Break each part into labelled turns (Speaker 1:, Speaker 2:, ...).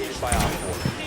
Speaker 1: Located by Op 4.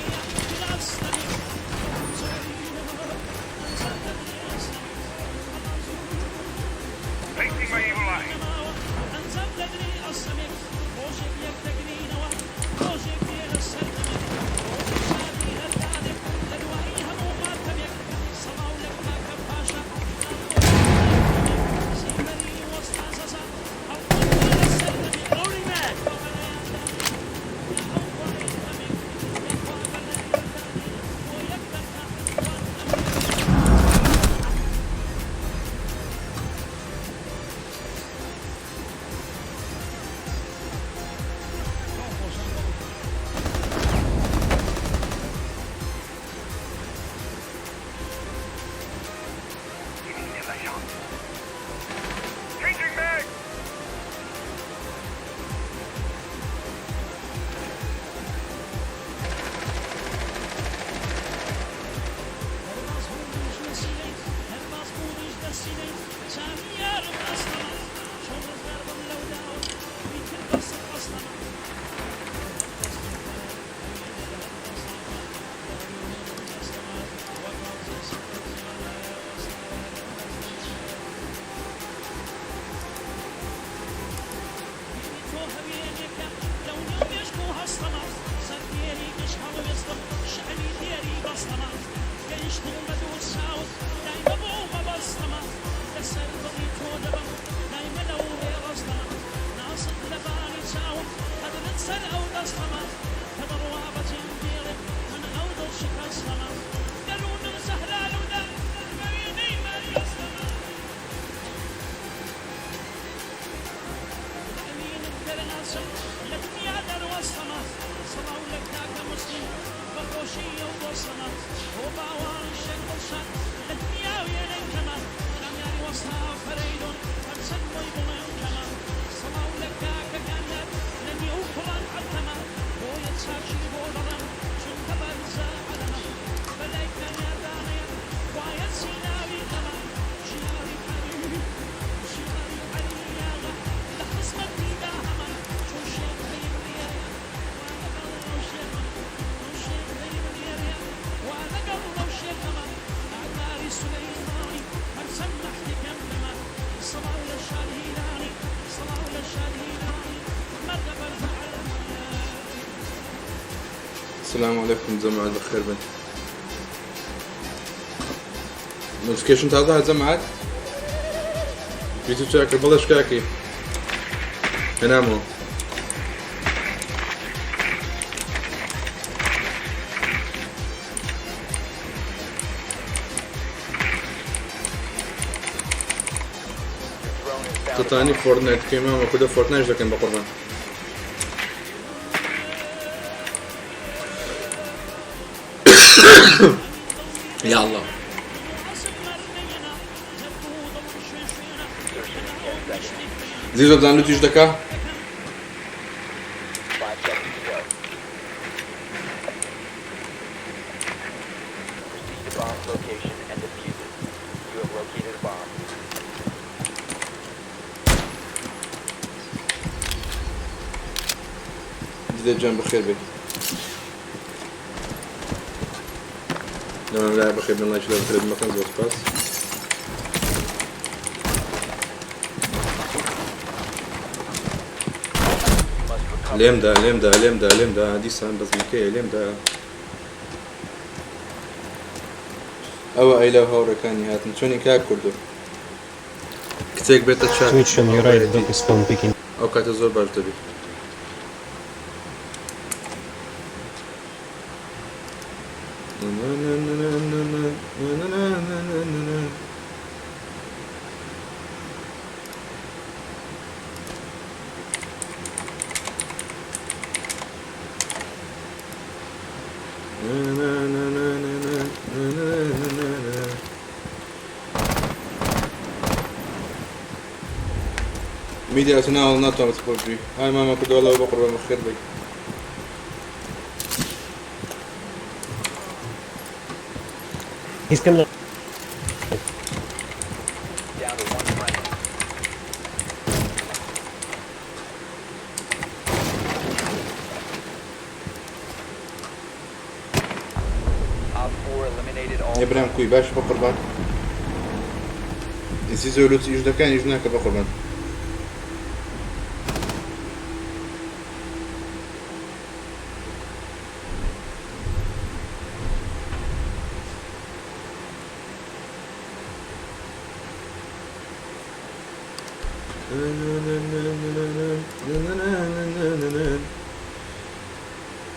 Speaker 2: السلام عليكم جماعة بخير بن نوتيفيكيشن تازە جەماعەت یوتیوب چاکە بەڵێ شکاکی هێنامەوە. دەتانی فۆرتنایت بکەین مامە کوردە فۆرتنایش دەکەن بە قوربان. یا الله. زیزۆ بزان لوتیش دەکا. دیدە گیان بەخێر بێی. لەمە لای بەخێر بێن لایکی لە بەخێر مەکەن زۆر سپاس. لێمدا لێمدا لێمدا لێمدا دیسان بەزمەکەیە لێمدا. ئەوە ئەیلا و هاوڕێکانی هاتن چۆنی کاک کوردۆ کچێک بێتە چات
Speaker 3: Twitch on your right, dog is spawn picking.
Speaker 2: ئەو کاتە زۆر باش دەبی. میدیا ئەتو ناوەڵ ناتوانم بەس خۆش بی های مامە کوردە وەڵا بەقوربان بەخێر بێی.
Speaker 3: He's coming.
Speaker 1: Down to one friendly.
Speaker 2: برام کوی باش بەقوربان ئیسی زۆر لوت ئیش دەکان ئیش ناکە بەقوربان.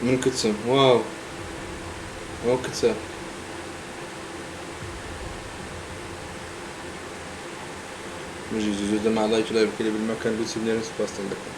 Speaker 2: من کچم واو ئەو کچە بژی زوو زوو دەما لایک و لای بکەی لەبیر مەکەن لوسی بنێرن سوپاستان دەکەم.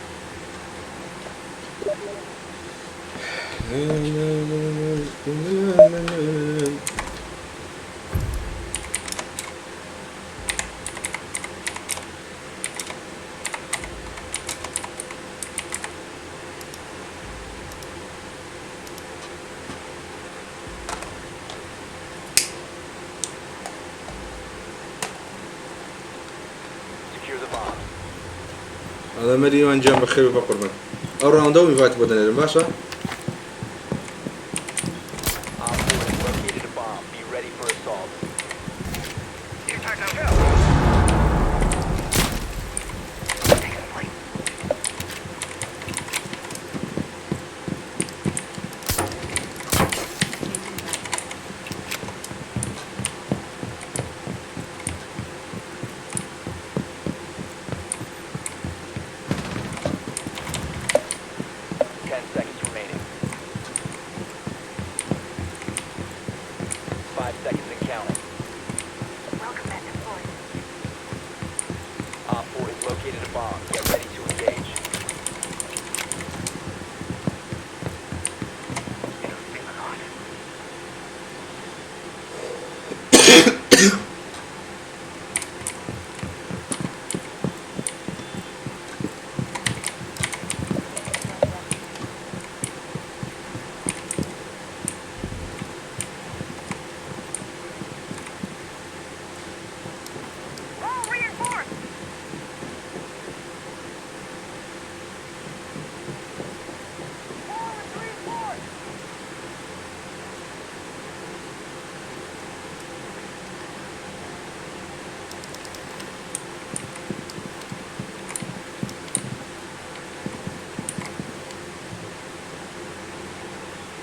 Speaker 1: Secure the bomb.
Speaker 2: ئەڵێ مەریوان گیان بەخێر بێ بەقوربان ئەو ڕاوندە و invite بۆ دەنێرم باشە.
Speaker 1: OpFor has located a bomb. Be ready for assault. 10 seconds remaining. 5 seconds and counting. OpFor has located a bomb. Get ready to engage.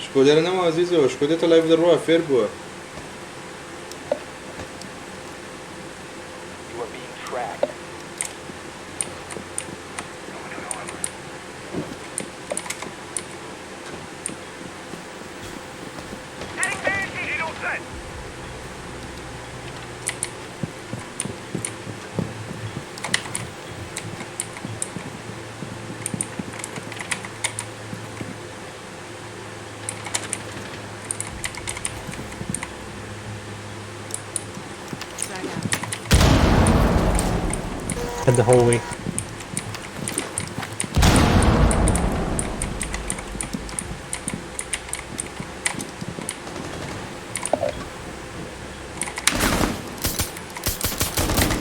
Speaker 2: شکۆ لێرە نەما ئازیزەوە شکۆ دێتە live دەڕوا فێر بووە.
Speaker 1: You are being tracked.
Speaker 4: Frag out.
Speaker 3: At the hallway.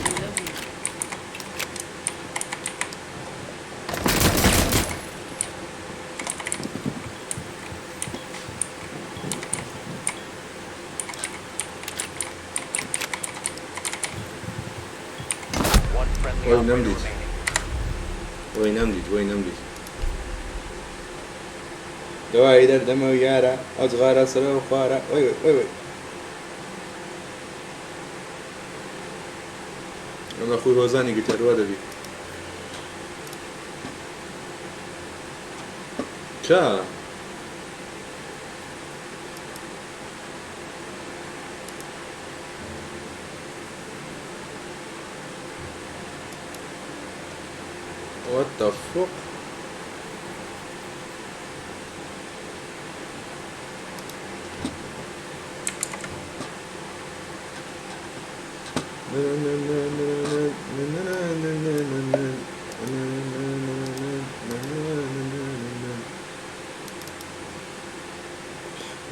Speaker 4: Reloading.
Speaker 1: One friendly
Speaker 2: Oy,
Speaker 1: operator
Speaker 2: نەمدیت.
Speaker 1: remaining.
Speaker 2: وەی نەمدیت وەی نەمدیت دەوای دەردەمە و یارە ئەو جغارە سەرە و خوارە وەی وەی وەی وەی ئەمە خۆی هۆزانی گرت هەروا دەبی کا What the fuck?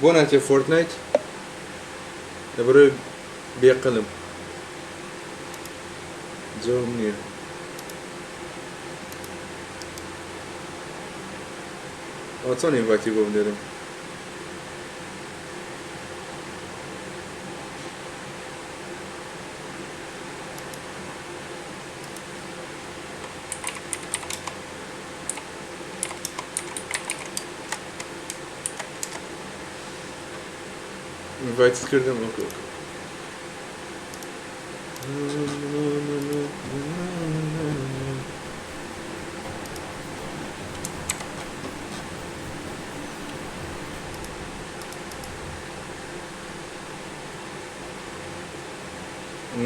Speaker 2: بۆ ناچێ فۆرتنایت لەبەرەوەی بێقەلم جەوم نییە. ئەوە چۆن invite ی بۆ بنێرم؟ invite ت کردم okay okay.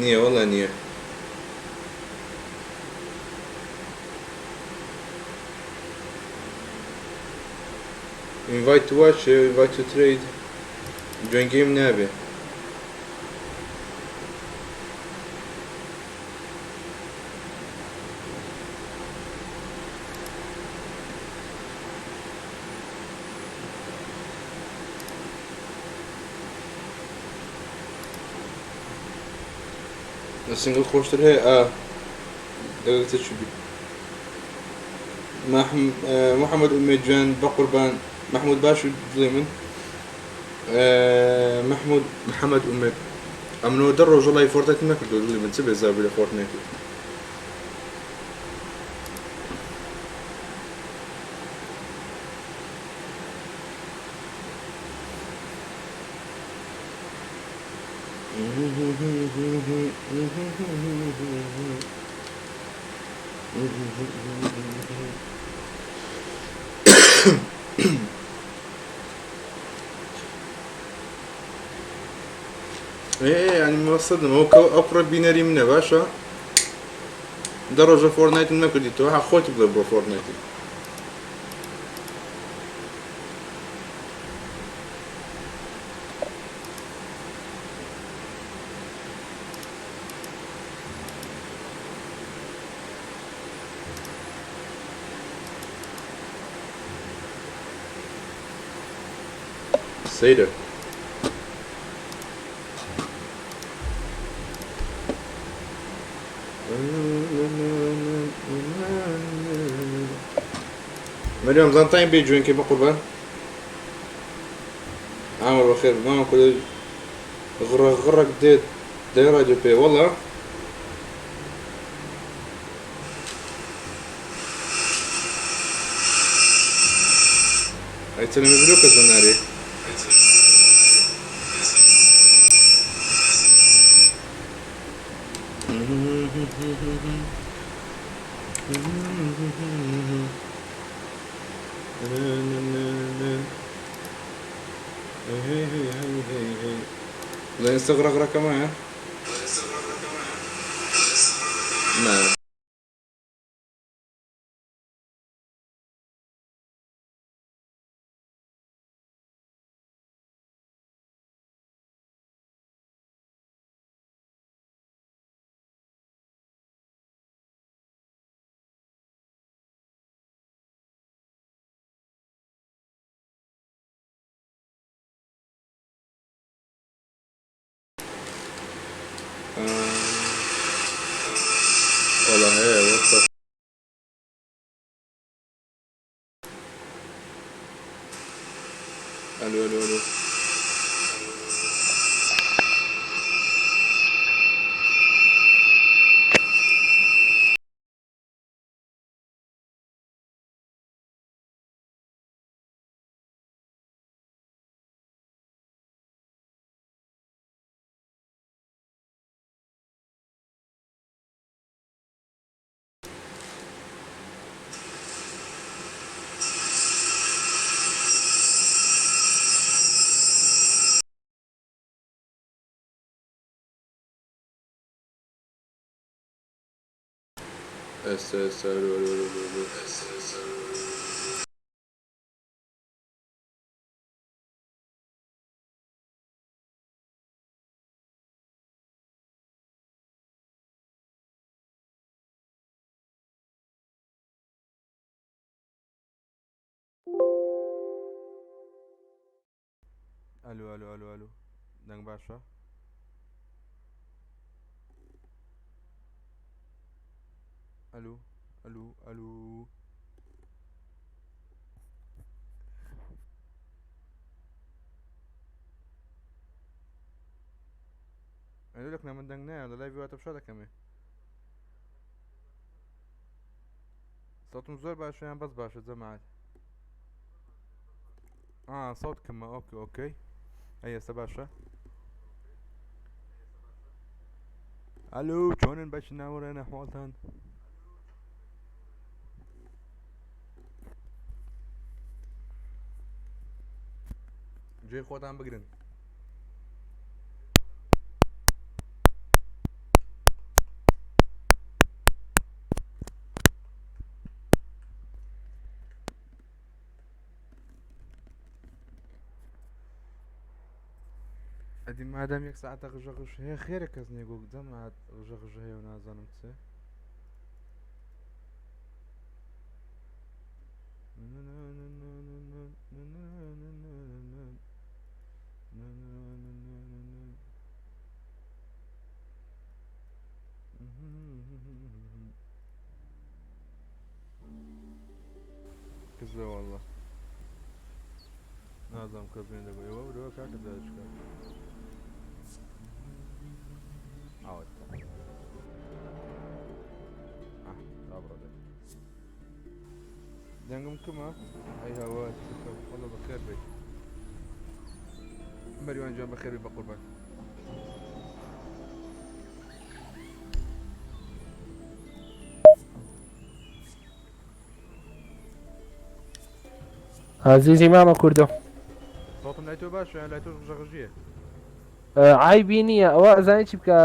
Speaker 2: نییە وەڵا نییە. Invite to watch, invite to trade. Join game نابێ. لە single خۆشتر هەیە ئا لەگەڵ کچە چوبی. محەممەد ئومێد جان بە قوربان محمود باش دڵی من محمود محەممەد ئومێد ئەمنەوە دە ڕۆژە live Fortnite م نەکردو دڵی من چ بێزار بووی لە Fortnite. ئێ ینی مەسەدم ئەو ئەو کوڕە بینەری منە باشە دە ڕۆژە Fortnite م نەکردی تۆ ها خۆتی بڵێ بۆ Fortnite ی. سەیرە. مریەم زانتاین بێ جوێنکەی بە قوربان عامر بەخێر مامە کورە غڕە غڕک دێت دەی ڕادیۆ پێ وەڵا ئەی چەنە بلۆ کەس بە نارێ. لا يستغرق رقمها ما وەڵا هەیە what the ئەلۆ ئەلۆ ئەلۆ. ئێستا ئێستا ئەلۆ ئەلۆ ئەلۆ ئەلۆ. ئەلۆ ئەلۆ ئەلۆ ئەلۆ دەنگ باشە؟ ئەلو ئەلو ئەلو ئەلو لەکنە من دەنگ نایە لە لایڤی واتە فشار دەکەمێ سەوتم زۆر باشە یان بەس باشە جەماعەت؟ ئا سەوت کەمە okay okay ئەی ئێستا باشە. ئەلو چۆنن بەش ناوەرێنە حواڵتان؟ جێی خۆتان بگرن. ئەدی مادام یەک ساعتە غژە غژ هەیە خێرە کەس نییە گۆ جەماعەت غژە غژ هەیە و نازانم چێ. کزە والله نازانم کەس نیە دەگۆ ئێوە برۆ کاکە داچکە ئاوت دەنگم کمە ئەی هاوار والله بەخێر بێت مەریوان جان بەخێر بێ بەقوربان.
Speaker 5: ئازیزی مامە کوردۆ.
Speaker 2: سەوتم لای تۆ باشە یان لای تۆش غژەغژییە؟
Speaker 5: عیبی نییە ئەوە ئەزانی چی بکە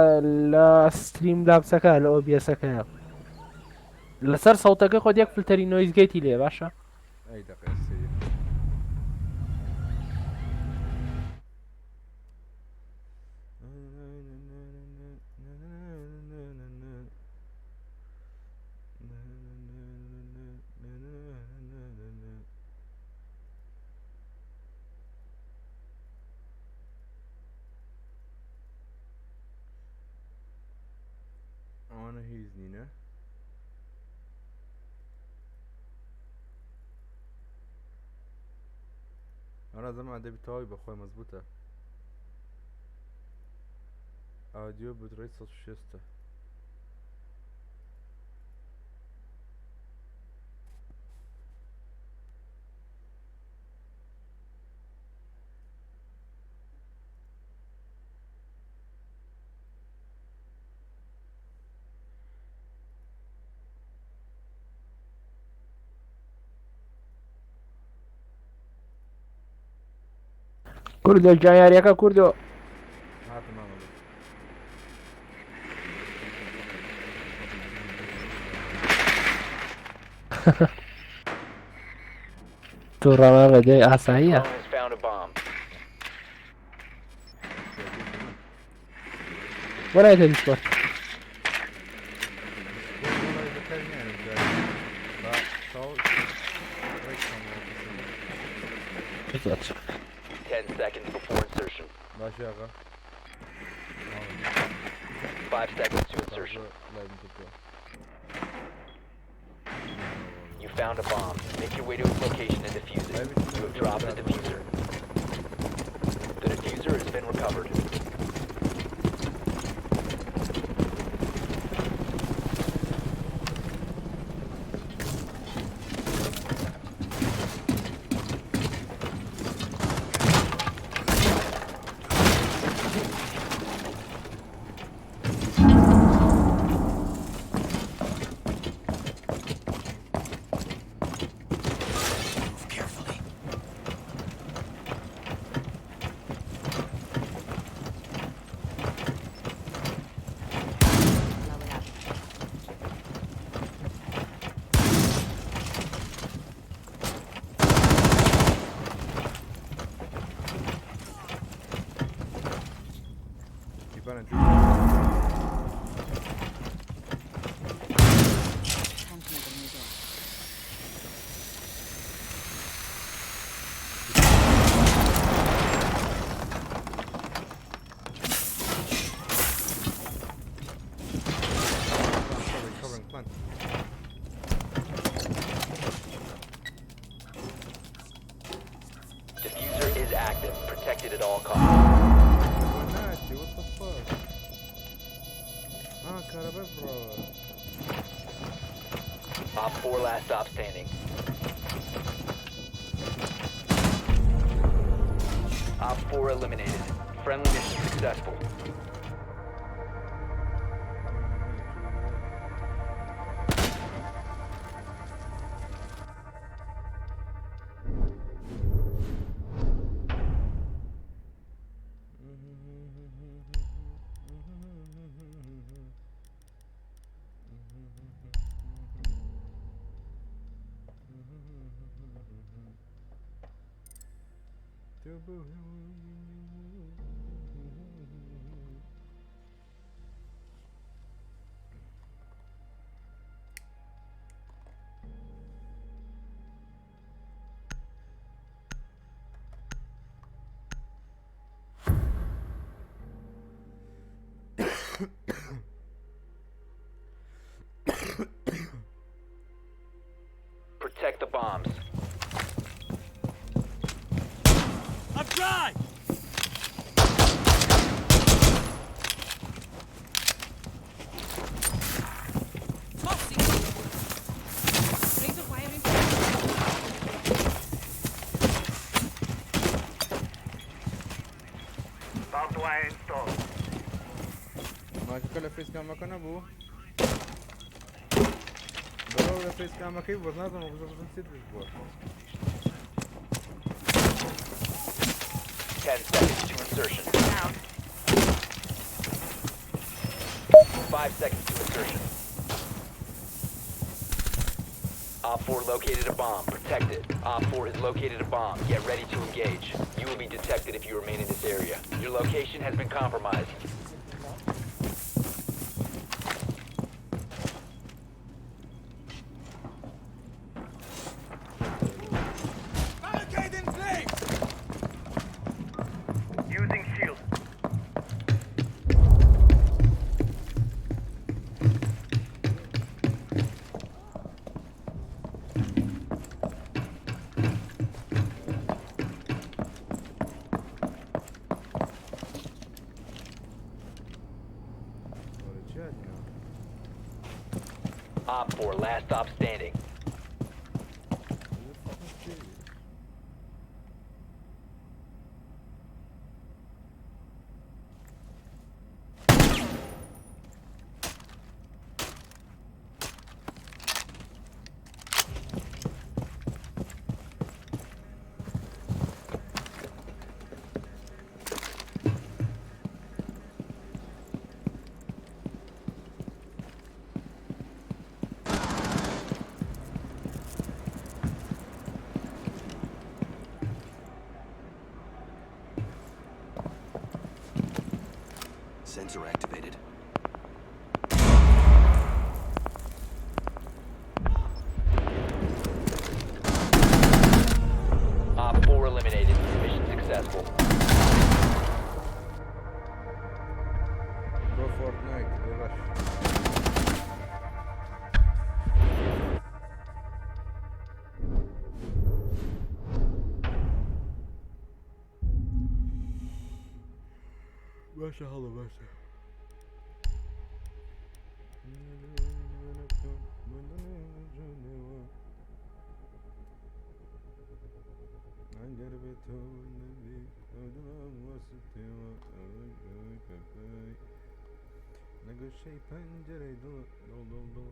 Speaker 5: لە ستریم لابسەکە لە ئۆبیەسەکەیە لەسەر سەوتەکە خۆت یەک فلتەری noise gate ی لێ باشە.
Speaker 2: ئەی دەقەی سەیر. ئەوانە هیچ نینە. ئەرا زەمان دەبی تەواوی بەخۆی مەزبوتە. ئادیۆ بترەی 160.
Speaker 5: کوردۆ گیان یاریەکە کوردۆ.
Speaker 2: هاتم مامە.
Speaker 5: تووڕە مامە دەی ئاساییە.
Speaker 1: Drone has found a bomb.
Speaker 5: بۆ نایتە دیسکۆرد؟ زۆر.
Speaker 1: 10 seconds before insertion.
Speaker 2: باشە ئاغا.
Speaker 1: 5 seconds to insertion. You found a bomb. Make your way to its location and defuse it. You have dropped the defuser. The defuser has been recovered.
Speaker 4: Blow it up. Time to make a new door.
Speaker 2: Covering plant.
Speaker 1: Defuser is active. Protected at all costs.
Speaker 2: Nazi, what the fuck? Ah, کارەبای بڕاوە.
Speaker 1: OpFor last stop standing. OpFor eliminated. Friendly mission successful. Protect the bombs.
Speaker 6: I'm dry!
Speaker 4: Tossing. Razor wire in.
Speaker 7: Barbed wire installed.
Speaker 2: مایکەکە لە فەیس کامەکە نەبوو بەڵێ لە فەیس کامەکەی بەس نازانم بزن چی دروست بووە.
Speaker 1: 10 seconds to insertion.
Speaker 7: Down.
Speaker 1: 5 seconds to insertion. OpFor located a bomb. Protect it. OpFor has located a bomb. Get ready to engage. You will be detected if you remain in this area. Your location has been compromised.
Speaker 6: Barricade in place!
Speaker 7: Using shield.
Speaker 2: وەرە چی هاتیەوە؟
Speaker 1: OpFor, last stop standing.
Speaker 2: Are you fucking serious?
Speaker 8: Sensor activated.
Speaker 1: OpFor eliminated. Mission successful.
Speaker 2: Go Fortnite, rush. باشە هەڵە باشە. ئەگەر بێ تۆ نەبی دڵم وەستێوە ئەی ئەی ئەی لە گۆشەی پەنجەرەی دڵ دڵ دڵ دڵ.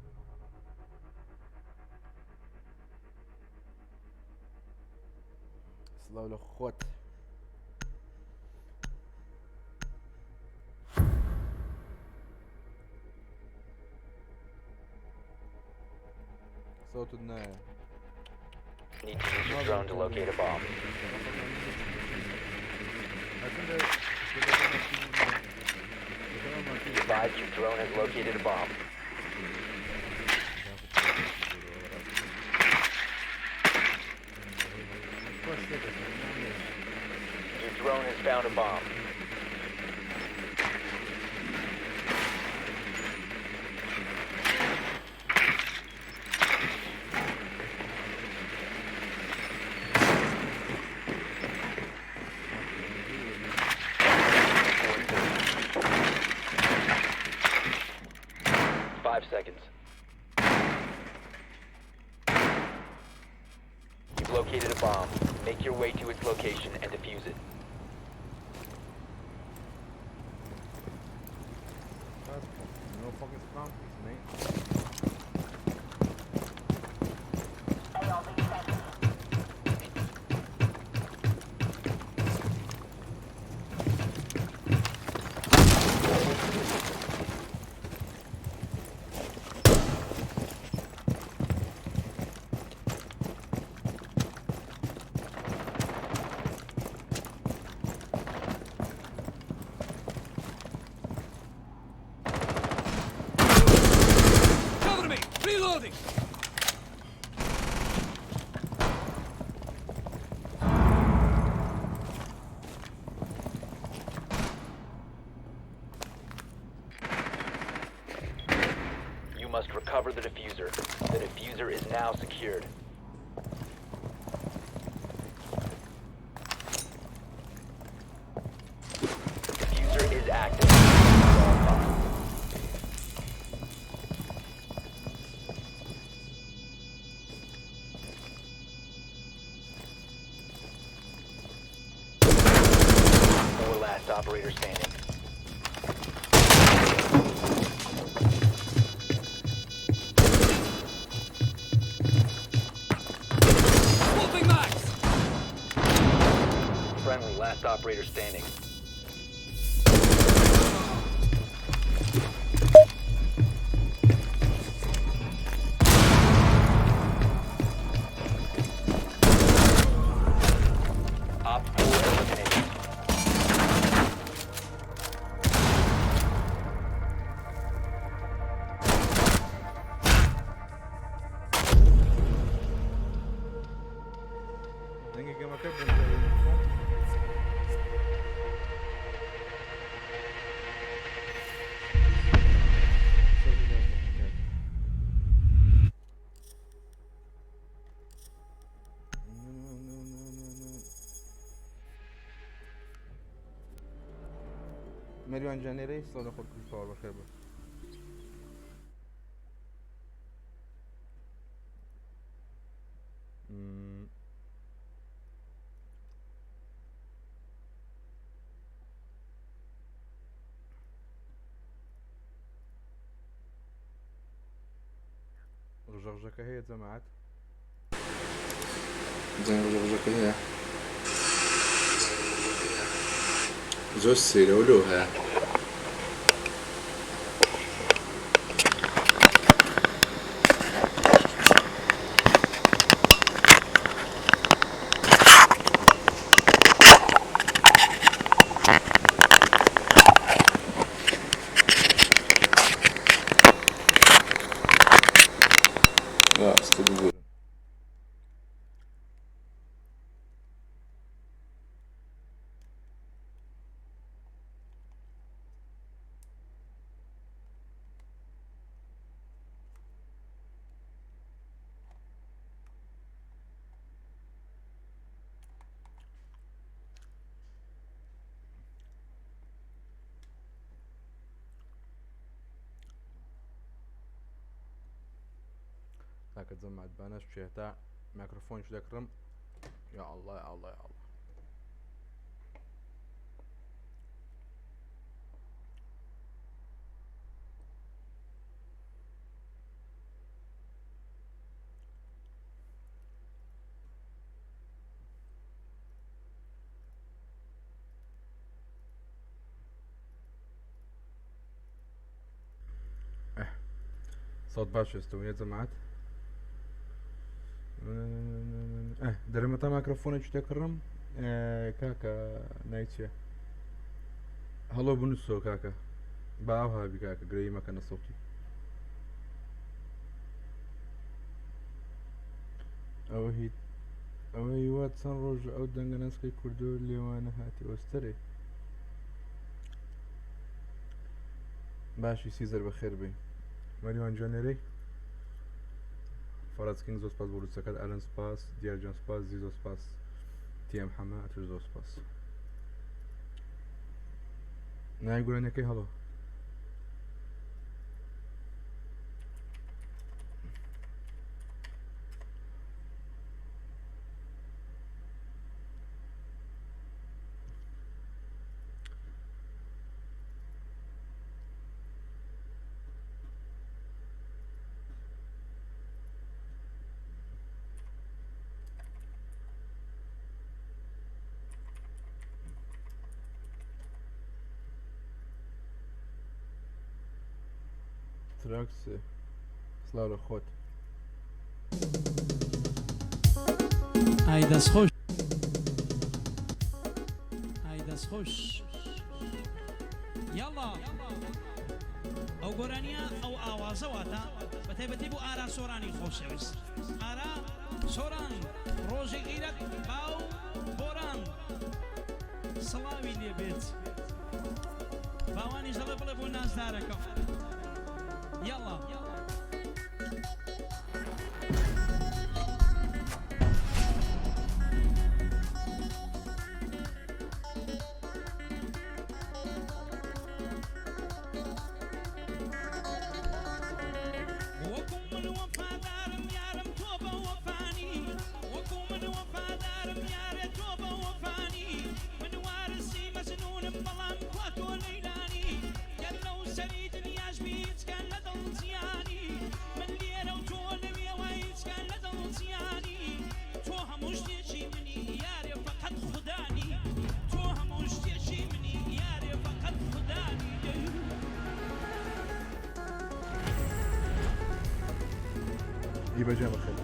Speaker 2: سڵاو لە خۆت. سەوتت نایە.
Speaker 1: Need to use your drone to locate a bomb. Be advised your drone has located a bomb. Your drone has found a bomb. 5 seconds. You've located a bomb. Make your way to its location and defuse it.
Speaker 2: No fucking spawn peeks, mate.
Speaker 6: Reloading.
Speaker 1: You must recover the defuser. The defuser is now secured. The defuser is active. At all costs. Four last operator standing.
Speaker 6: Swapping mags.
Speaker 1: Friendly, last operator standing. Op 4 eliminated.
Speaker 2: دەنگی گەمەکە بم. مەریوان جانێرەی سڵاو لە خۆت کوژ بەخێر بێ. ڕژەڕژەکە هەیە جەماعەت؟ دەنگ ڕژەڕژەکە هەیە؟ زۆر سەیرە و لۆ هەیە. ڕاستە ببورن. کاکە جەماعەت با نەشچێ هەتا مایکرۆفۆنیش دەکڕم یا الله یا الله یا الله. سەوت باش ئێستا وە جەماعەت؟ دەرمە تا مایکرۆفۆنێکی دەکڕم. کاکە نایچیە هەڵۆ بنووسەوە کاکە با ئەو هاوی کاکە گرەی مەکەنە سەوتی ئەوە هی ئەوە هیوا چەند ڕۆژ ئەو دەنگە ناسکەی کوردۆ لێوانە هاتی ئۆستەرێ. باشی سیزەر بەخێر بێی. مەریوان جان لێرەی؟ فەرەج کینگ زۆر سپاس بۆ ڕووسەکەت. ئالەن سپاس، دیار جان سپاس، زیزۆ سپاس، تیم حەمە ئەتوش زۆر سپاس. ناوی گۆرانیەکەی هەڵۆ. تراک سێ سڵاو لە خۆت.
Speaker 8: ئای دەست خۆش ئای دەست خۆش یاڵا. ئەو گۆرانیە ئەو ئاوازە واتە بە تایبەتی بۆ ئارا سۆرانی خۆشەویست ئارا سۆران ڕۆژی غیرەت باو بۆران سڵاوی لێبێت باوانیش دەڵێ بڵێ بۆ نازدارەکەم یاڵا. وەکو من وەفادارم یارم تۆ بە وەفانی وەکو من وەفادارم یارێ تۆ بە وەفانی من وارسی مەجنونم بەڵام کوا تۆ لەیلانی گەر لەو سەری دنیاش بی هیچکە لە دڵ جیانی من لێرە و تۆ لەوێوە هیچکە لە دڵ جیانی تۆ هەموو شتێکی منی یارێ فەقەت خودانی تۆ هەموو شتێکی منی یارێ فەقەت خودانی.
Speaker 2: ئی بەجێ بەخێر.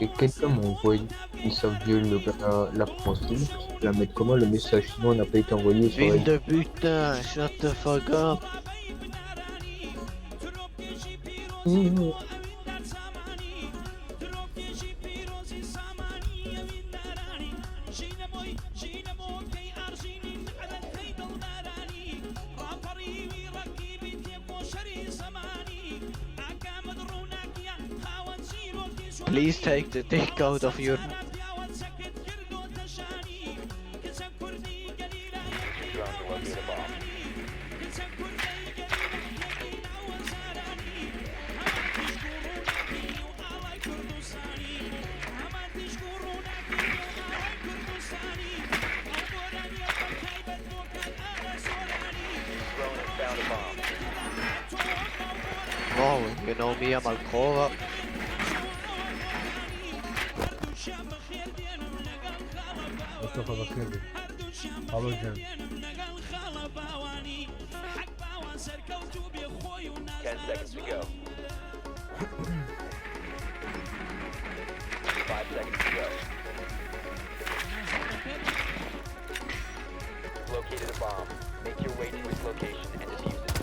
Speaker 9: Et quelqu'un m'a envoyé sa viole la française, je la mettre comment le message sinon on n'a pas été envoyé sur
Speaker 10: Fils de putain, shut the fuck up. Please take the dick out of your
Speaker 1: Use your drone to locate a bomb. Drone has found a bomb.
Speaker 10: Wow, you know me, I'm Alcova.
Speaker 2: مستەفا بەخێر بێ. هەڵۆ گیان.
Speaker 1: 10 seconds to go. 5 seconds to go. You've located a bomb. Make your way to its location and defuse it.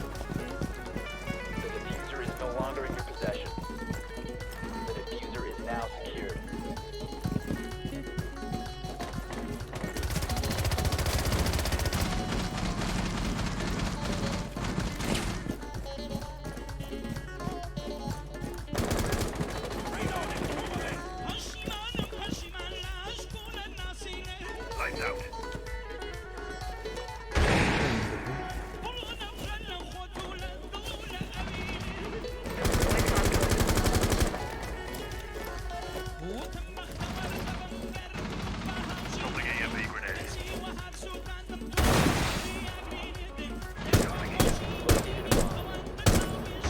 Speaker 1: The diffuser is no longer in your possession. The diffuser is now secured.
Speaker 7: Lights out. Tossing AMP grenade.
Speaker 1: Located a bomb.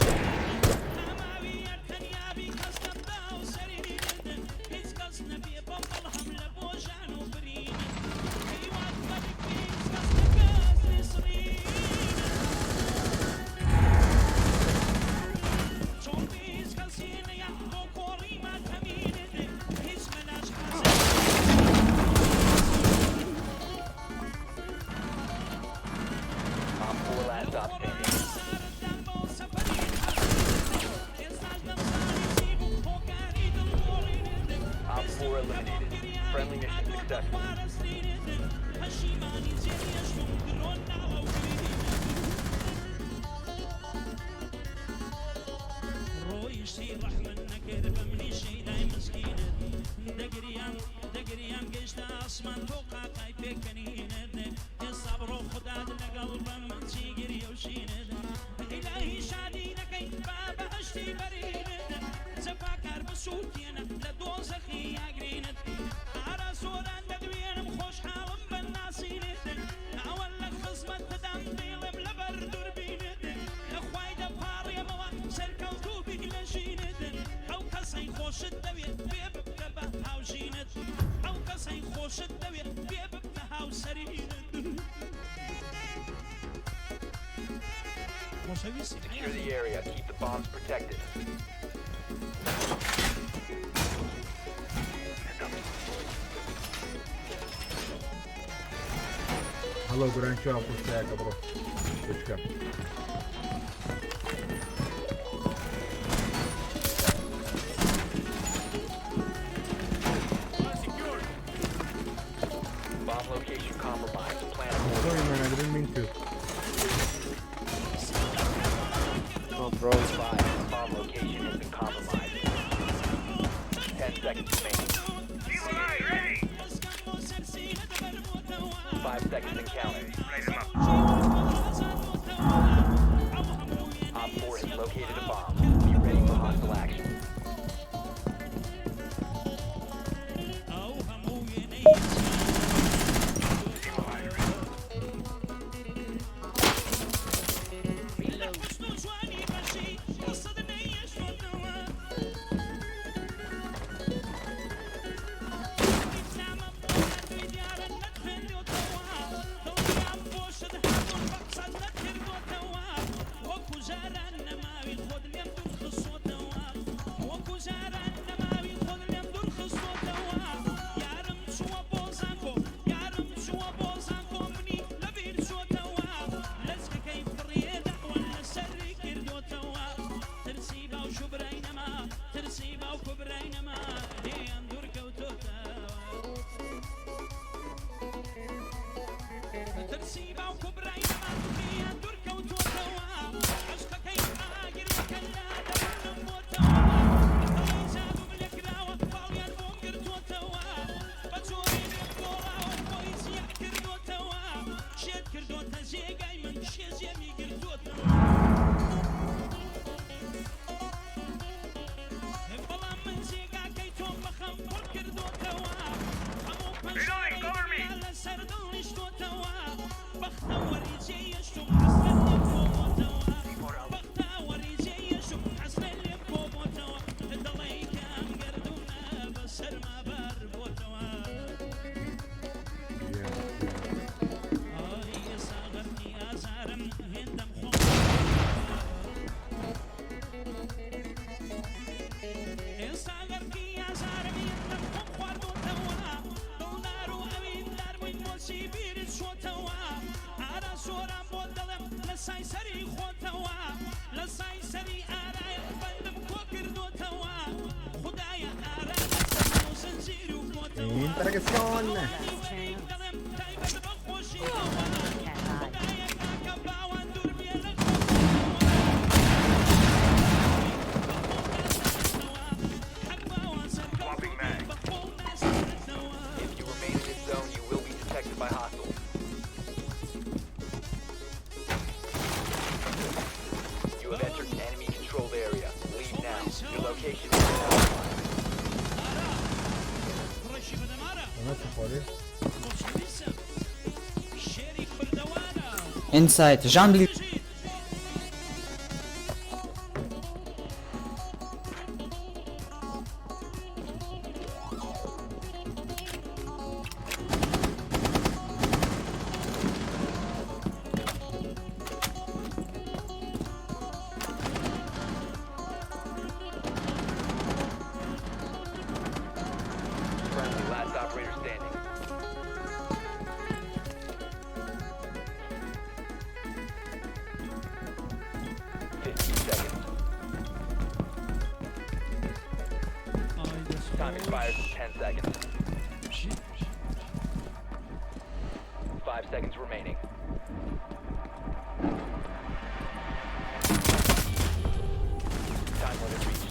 Speaker 1: Op 4 last stop standing. Op 4 eliminated. Friendly mission successful.
Speaker 8: ڕۆیشتی ڕەحمن نەکرد بە منی شەیدای مسکینت دەگریان دەگریان گەشتە ئاسمان تۆ قاقای پێکەنینت ئێستا بڕۆ خودات لەگەڵ بە من چی گریە و شینت ئیلاهی شادی نەکەی با بەهەشتی بەرینت جەفاکار بسووتێنە لە دۆزەخی ئاگرینت ئارا سۆران دەدوێنم خۆشحاڵم بە ناسینت ئەوە لە خزمەت دەدام دەیڵێم لە
Speaker 1: Secure the area. Keep the bombs protected.
Speaker 2: هەڵۆ گۆران چاو پشتایەکە بڕۆ بچکە.
Speaker 1: Bomb location compromised. Plan
Speaker 2: Sorry
Speaker 1: accordingly.
Speaker 2: man, I didn't mean to.
Speaker 10: Oh, bro.
Speaker 1: Advised, bomb location has been compromised. 10 seconds remaining.
Speaker 7: Evil eye, ready.
Speaker 1: 5 seconds and counting.
Speaker 7: Raise 'em up.
Speaker 1: Op 4 has located a bomb. Be ready for hostile action.
Speaker 7: Reloading, cover me.
Speaker 2: Interacción.
Speaker 7: Swapping mag.
Speaker 1: If you remain in this zone, you will be detected by hostiles. You have entered an enemy controlled area. Leave now. Your location is compromised.
Speaker 11: Inside, Jean
Speaker 1: Friendly, last operator standing. 15 seconds. Time expires in 10 seconds. 5 seconds remaining. Time limit reached.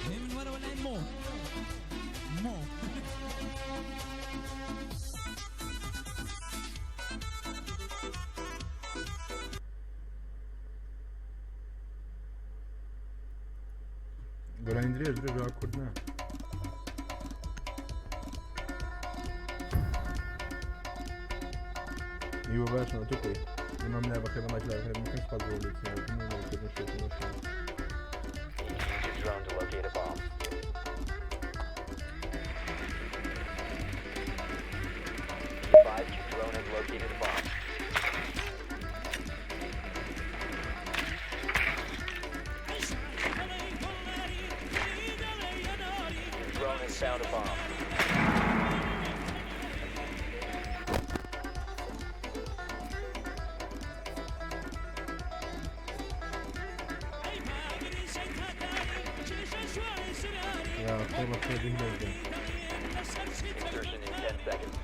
Speaker 8: من ورا ولا مو مو.
Speaker 2: گۆرانی درێژ درێژ کورد نا. ئیوە باشن تۆ کۆی ئیمام لا بەخێر بەڵای لا بەخێر بکەن سپاس بۆ لێکردن و لایکردن شێرکردن شێر.
Speaker 1: Need to use your drone to locate a bomb. Be advised your drone has located a bomb. Your drone has found a bomb.
Speaker 2: یا خۆ بەخێر بهیلە گیان.
Speaker 1: Insertion in 10 seconds.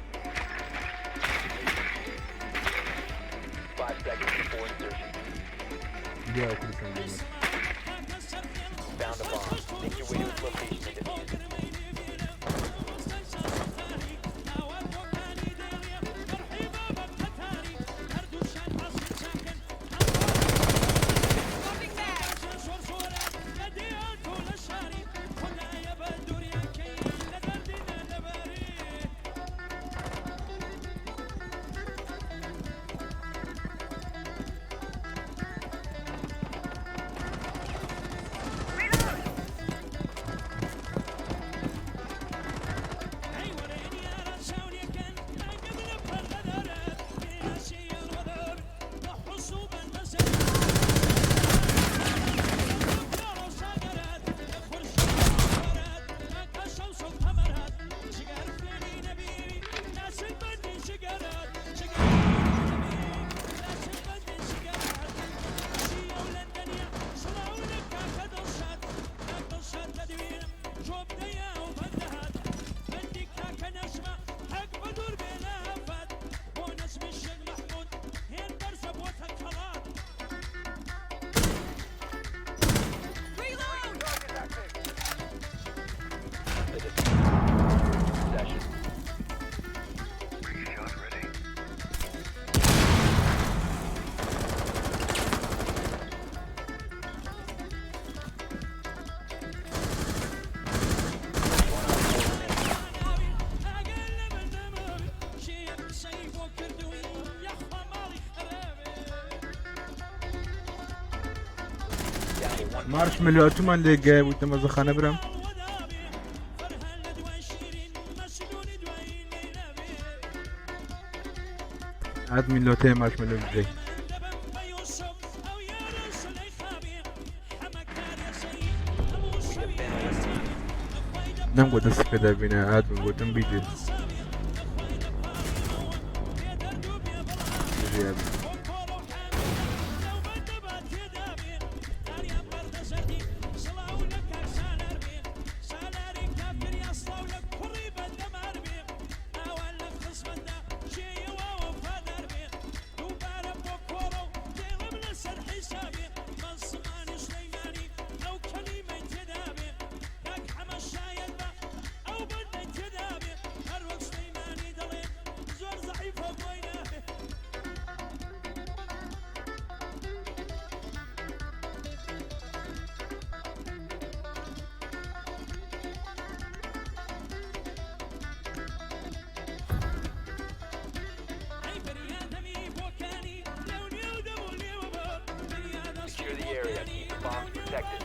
Speaker 1: 5 seconds before insertion.
Speaker 2: بیا کوردستان گەیمەر.
Speaker 1: Found a bomb. Make your way to its location and defuse it.
Speaker 4: Swapping mags. Reload.
Speaker 1: The defuser possession.
Speaker 7: Shot ready.
Speaker 1: One OpFor remaining. Down to one
Speaker 2: مارشمێلۆ ئەتومان لێ گایە بوویتە مەزەخانە برام. ئادمین لۆتەیە مارشمێلۆ بجێی.
Speaker 1: We have been eliminated.
Speaker 2: نەمگوت دەستی پێدا بینە ئادمین گوتم بیجێ. بژی ئادمین.
Speaker 1: Secure the area. Keep the bombs protected.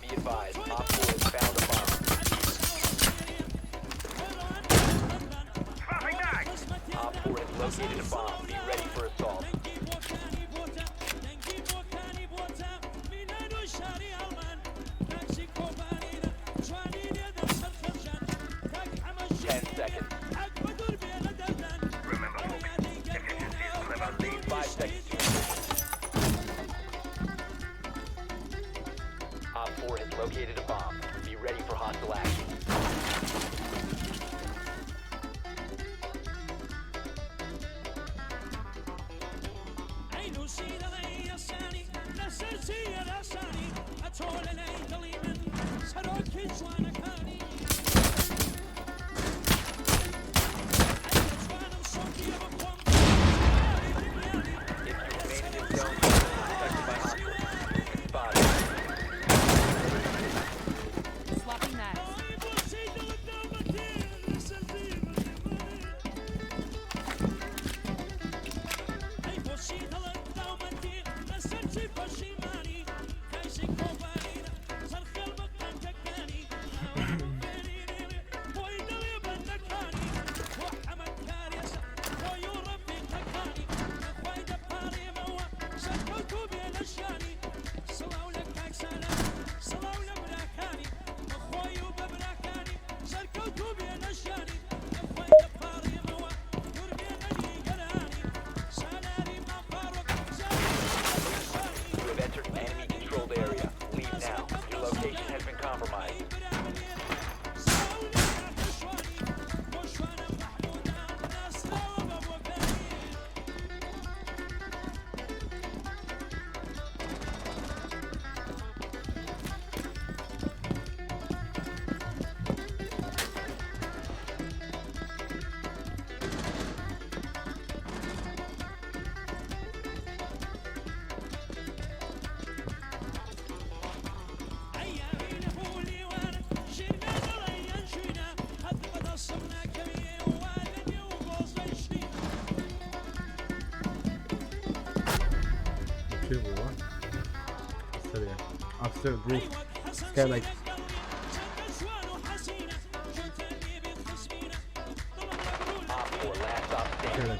Speaker 1: Be advised, OpFor has found a bomb.
Speaker 7: Swapping mags.
Speaker 1: OpFor has located a bomb. Be ready for assault. 10 seconds.
Speaker 7: Remember, folks, efficiency is clever. Lead
Speaker 1: 5 seconds to insertion. OpFor has located a bomb. Be ready for hostile action.
Speaker 2: third roof. Skylight.
Speaker 1: OpFor last stop standing.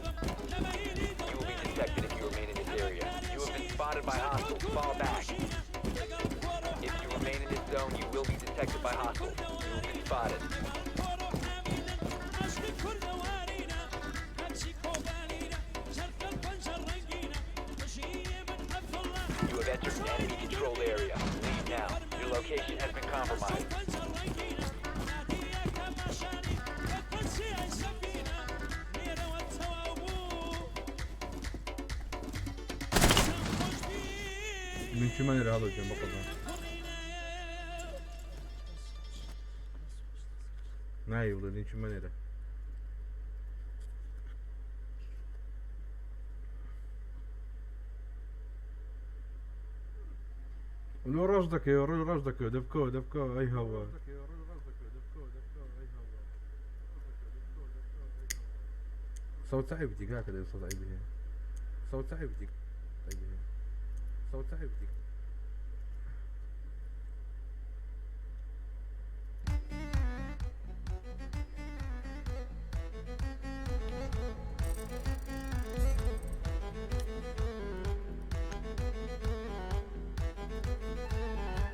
Speaker 1: You will be detected if you remain in this area. You have been spotted by hostiles. Fall back. If you remain in this zone, you will be detected by hostiles. You have been spotted. You have entered an enemy controlled area. Leave now. Your location has been compromised.
Speaker 2: من چی من هەڵۆ گیان بەقوربان نایی بڵێ لینکی مەنێرە. لۆ ڕەش دەکەی ڕۆی ڕەش دەکەی دەبکەوە دەبکەوە ئەی هەوە. سەوت عیبتی کاکە دەبێ سەوت عیبی هەیە سەوت عیبتی عیبی هەیە سەوت عیبتی.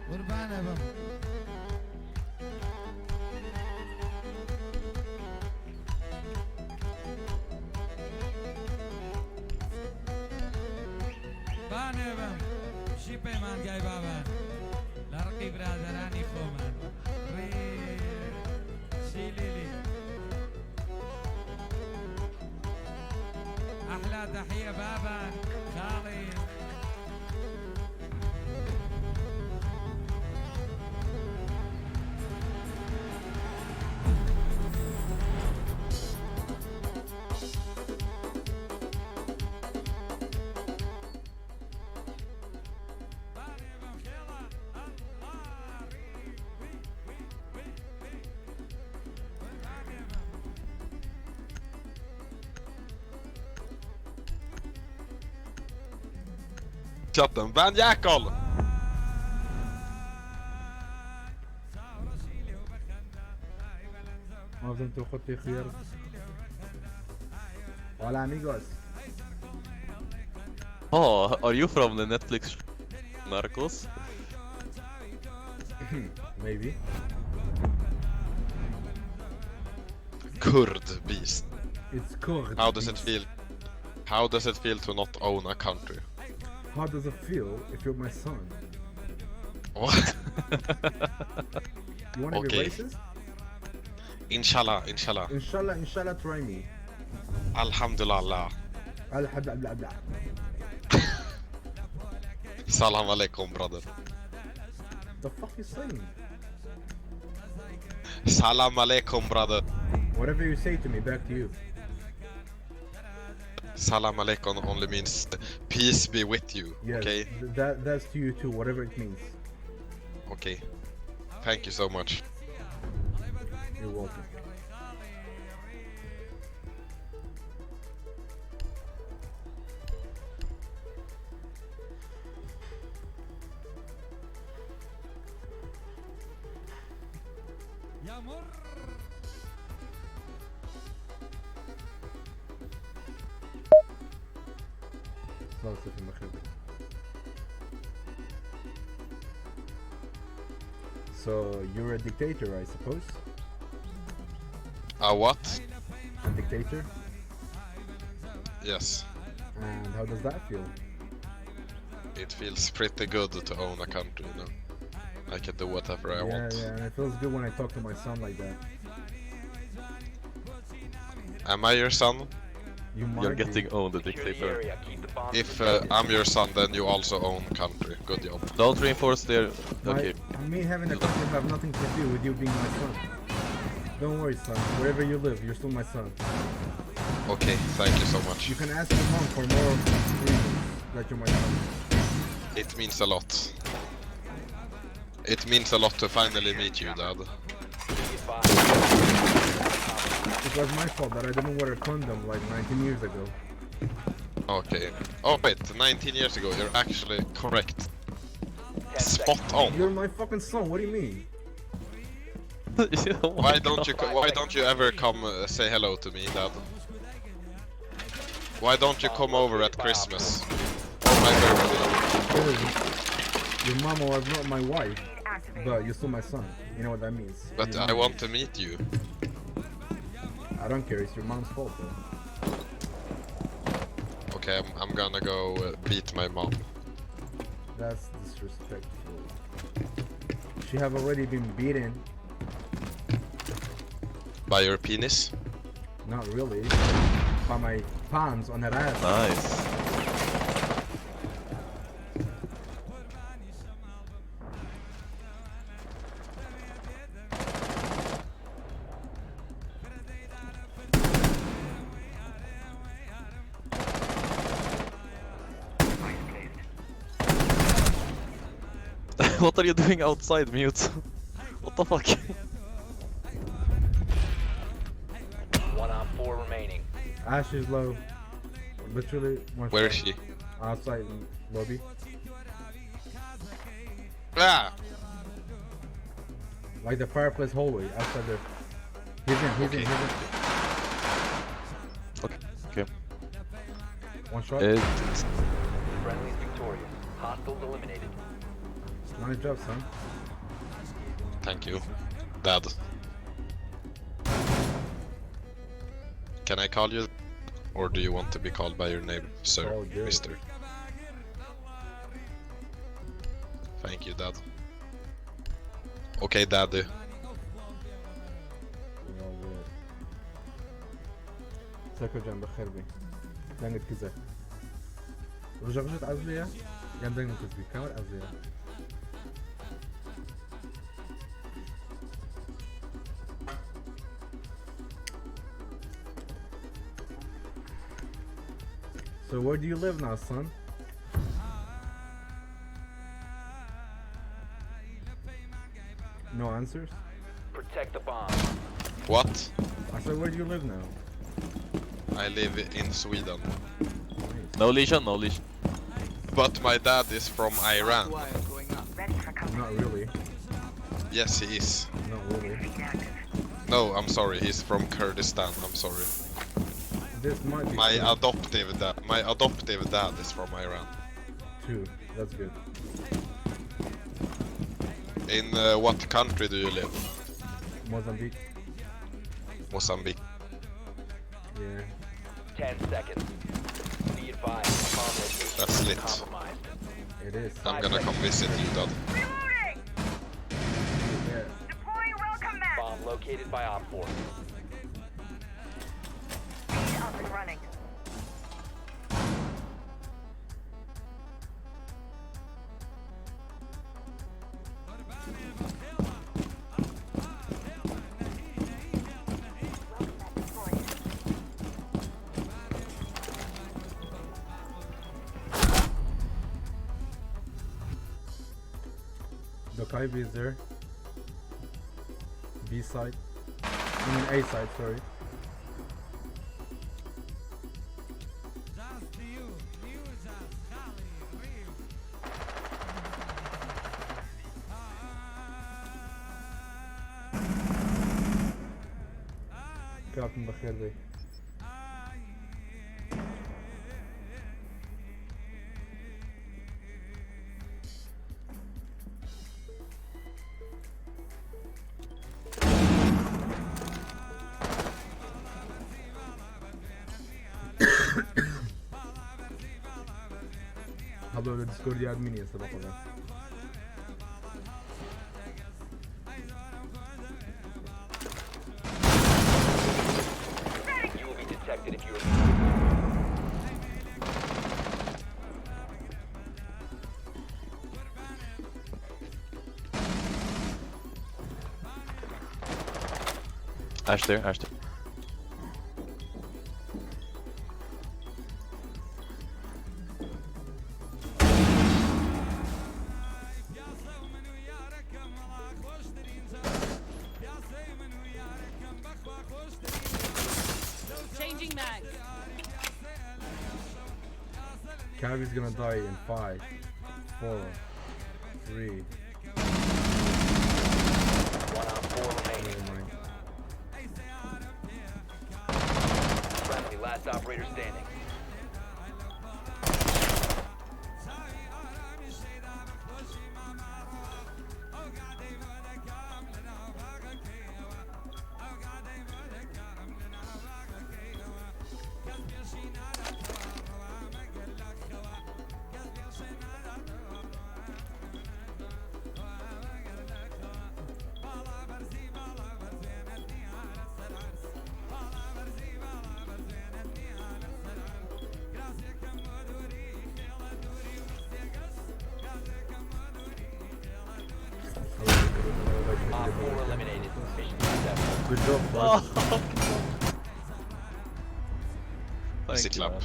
Speaker 8: قوربانە بم. بانێ بم ژی پەیمانگای بابان لە ڕقی برادەرانی خۆمان ڕی شیلیلی أحلى تحية بابا خالي.
Speaker 11: Chatten, Van Jackal!
Speaker 2: مازن تو خۆت پێ خوێڕ. Hola amigos.
Speaker 12: Oh, are you from the Netflix Narcos?
Speaker 2: Maybe.
Speaker 11: Kurd beast.
Speaker 2: It's Kurd.
Speaker 11: How does it feel? How does it feel to not own a country?
Speaker 2: How does it feel if you're my son?
Speaker 11: What?
Speaker 2: You wanna be
Speaker 11: Okay.
Speaker 2: racist?
Speaker 11: Inshallah, inshallah.
Speaker 2: Inshallah, inshallah, try me.
Speaker 11: Alhamdulillah.
Speaker 2: Alhamdulillah.
Speaker 11: Salam alaikum, brother.
Speaker 2: The fuck you saying?
Speaker 11: Salam alaikum, brother.
Speaker 2: Whatever you say to me, back to you.
Speaker 11: Salam alaikum only means peace be with you.
Speaker 2: Yes,
Speaker 11: Okay?
Speaker 2: that's to you too, whatever it means.
Speaker 11: Okay. Thank you so much.
Speaker 2: You're welcome. So you're a dictator, I suppose?
Speaker 11: A what?
Speaker 2: A dictator?
Speaker 11: Yes.
Speaker 2: And how does that feel?
Speaker 11: It feels pretty good to own a country, you know. I can do whatever I
Speaker 2: yeah,
Speaker 11: want.
Speaker 2: yeah, and it feels good when I talk to my son like that.
Speaker 11: Am I your son?
Speaker 2: You might
Speaker 12: You're
Speaker 2: be.
Speaker 12: getting owned, the
Speaker 1: Secure the
Speaker 12: dictator.
Speaker 1: area. Keep the bombs
Speaker 11: If
Speaker 1: protected.
Speaker 11: I'm your son, then you also own country. Good job.
Speaker 12: Don't reinforce their. Okay.
Speaker 2: Me having a country have nothing to do with you being my son. Don't worry, son. Wherever you live, you're still my son.
Speaker 11: Okay, thank you so much.
Speaker 2: You can ask your mom for more reasons that you're my son.
Speaker 11: It means a lot. It means a lot to finally meet you, Dad.
Speaker 1: Be advised.
Speaker 2: It was my fault that I didn't wear a condom like 19 years ago.
Speaker 11: Okay. Oh wait, 19 years ago, you're actually correct.
Speaker 1: 10
Speaker 11: Spot
Speaker 1: seconds.
Speaker 11: on.
Speaker 2: You're my fucking son. What do you mean?
Speaker 12: Oh my
Speaker 11: Why don't you
Speaker 12: God.
Speaker 11: Why don't you ever come say hello to me, Dad? Why don't you come over at Christmas or my birthday?
Speaker 2: Because your mama was not my wife, but you're still my son. You know what that means.
Speaker 11: But
Speaker 2: Your
Speaker 11: I
Speaker 2: mom-
Speaker 11: want to meet you.
Speaker 2: I don't care. It's your mom's fault, though.
Speaker 11: Okay, I'm gonna go beat my mom.
Speaker 2: That's disrespectful. She have already been beaten.
Speaker 11: By your penis?
Speaker 2: Not really. By my palms on her ass.
Speaker 12: Nice. What are you doing outside, mute? What the fuck?
Speaker 1: 1 op 4 remaining.
Speaker 2: Ash is low. Literally one
Speaker 11: Where is
Speaker 2: shot.
Speaker 11: she?
Speaker 2: Outside lobby.
Speaker 11: Ah!
Speaker 2: Like the fireplace hallway outside there. He's in, he's in,
Speaker 11: Okay.
Speaker 2: he's in.
Speaker 12: Okay.
Speaker 2: One shot.
Speaker 1: Friendly is victorious. Hostiles eliminated.
Speaker 2: Nice job, son.
Speaker 11: Thank you, Dad. Can I call you? Or do you want to be called by your name, sir,
Speaker 2: All good.
Speaker 11: mister? Thank you, Dad. Okay, Daddy.
Speaker 2: We're all good. ساكو جنب خربي. دنگت كذا. رجع رجعت عزلية؟ يعني دنگت كذا. كامل عزلية. So where do you live now, son? No answers?
Speaker 1: Protect the bomb.
Speaker 11: What?
Speaker 2: I said, where do you live now?
Speaker 11: I live in Sweden.
Speaker 2: Nice.
Speaker 12: No lesion, no lesion.
Speaker 11: But my dad is from Iran.
Speaker 2: Not really.
Speaker 11: Yes, he is.
Speaker 2: Not really.
Speaker 11: No, I'm sorry, he's from Kurdistan, I'm sorry.
Speaker 2: This might be
Speaker 11: My
Speaker 2: true,
Speaker 11: adoptive dad is from Iran.
Speaker 2: too. That's good.
Speaker 11: In what country do you live?
Speaker 2: Mozambique.
Speaker 11: Mozambique.
Speaker 2: Yeah.
Speaker 1: 10 seconds. Be advised, bomb location
Speaker 11: That's
Speaker 1: is
Speaker 11: lit.
Speaker 1: compromised.
Speaker 2: It is.
Speaker 11: I'm gonna come visit you, Dad.
Speaker 2: Yeah.
Speaker 1: Bomb located by Op 4.
Speaker 2: The Kaibi is there. B side. I mean A side, sorry. كابتن بخير بي. هذول الديسكورد ادمين يا سبق الله.
Speaker 1: You will be detected if you remain.
Speaker 12: Ash there, Ash there.
Speaker 4: mags.
Speaker 2: Cavi's gonna die in 5, 4, 3.
Speaker 1: 1 op 4 remaining.
Speaker 2: Oh my.
Speaker 1: Friendly, last operator standing. Op 4 eliminated. Mission successful.
Speaker 2: Good job, bud.
Speaker 11: Easy
Speaker 12: Thank you,
Speaker 11: clap.
Speaker 12: man.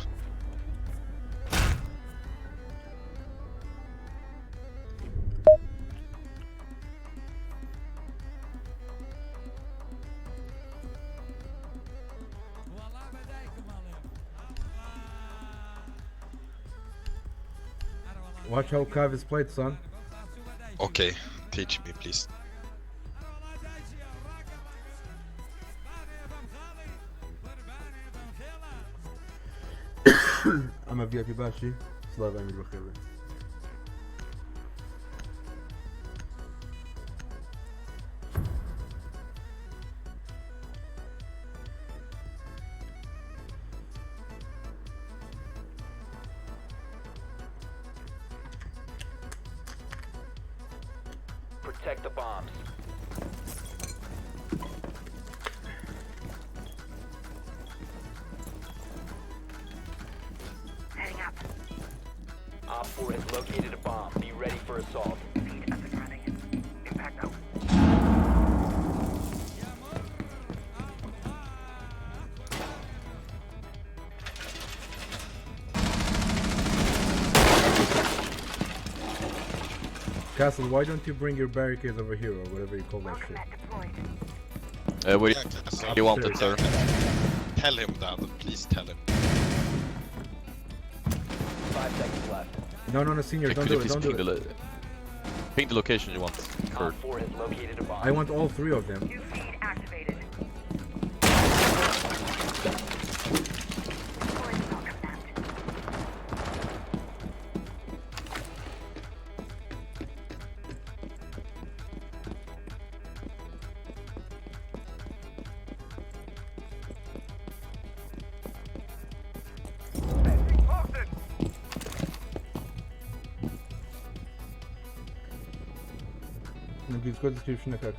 Speaker 2: Watch how Cav is played, son.
Speaker 11: Okay, teach me please.
Speaker 2: I'm a VIP باشی سڵاو ئەمیر بەخێر بێ.
Speaker 1: Protect the bombs.
Speaker 7: Heading up.
Speaker 1: Op 4 has located a bomb. Be ready for assault.
Speaker 7: Feed up and running. Impact out.
Speaker 2: Castle, why don't you bring your barricades over here or whatever you call that
Speaker 7: Welcome
Speaker 2: shit?
Speaker 7: net deployed.
Speaker 12: Where
Speaker 11: Yeah, Castle.
Speaker 12: you want it, sir?
Speaker 11: Tell him that, please tell him.
Speaker 1: 5 seconds left.
Speaker 2: No, no, no, senior, don't
Speaker 12: Could
Speaker 2: do
Speaker 12: you
Speaker 2: it,
Speaker 12: please
Speaker 2: don't do
Speaker 12: ping the,
Speaker 2: it.
Speaker 12: ping the location you want,
Speaker 1: Op
Speaker 12: Kurt?
Speaker 1: 4 has located a bomb.
Speaker 2: I want all three of them.
Speaker 7: New feed activated. Deployed welcome net.
Speaker 2: No, go description kaka.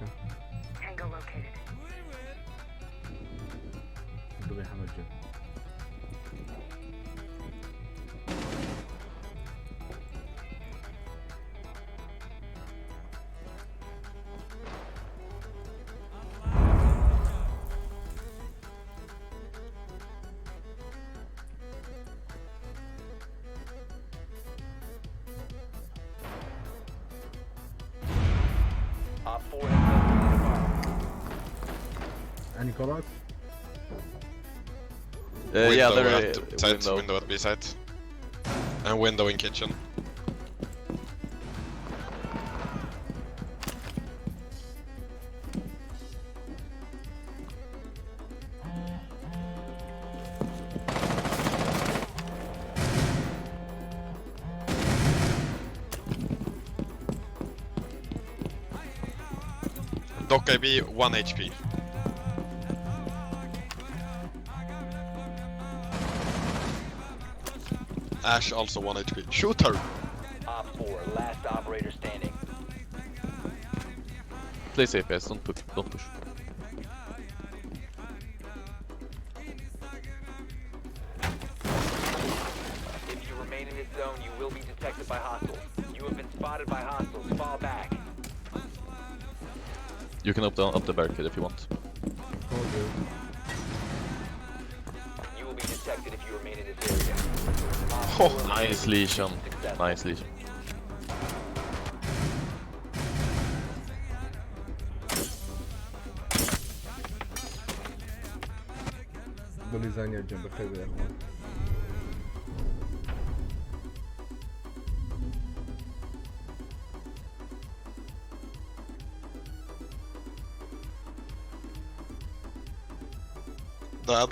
Speaker 7: Tango located.
Speaker 2: دڵی حەمەد جان.
Speaker 1: Op 4 has located a bomb.
Speaker 2: Any callouts?
Speaker 12: Yeah,
Speaker 11: window
Speaker 12: there
Speaker 11: at site,
Speaker 12: window.
Speaker 11: window at B site. And window in kitchen. Doc IB 1 HP. Ash also 1 HP. Shoot her!
Speaker 1: Op 4, last operator standing.
Speaker 12: Play safe, guys. Don't push. Don't push.
Speaker 1: If you remain in this zone, you will be detected by hostiles. You have been spotted by hostiles. Fall back.
Speaker 12: You can up the barricade if you want.
Speaker 2: All good.
Speaker 1: You will be detected if you remain in this area. Op
Speaker 11: Oh,
Speaker 1: 4
Speaker 12: Nice,
Speaker 1: eliminated.
Speaker 12: Legion.
Speaker 1: Successful.
Speaker 12: Nice, Legion.
Speaker 2: دڵی زانیار گیان بەخێر بێ یاخوا.
Speaker 11: Dad,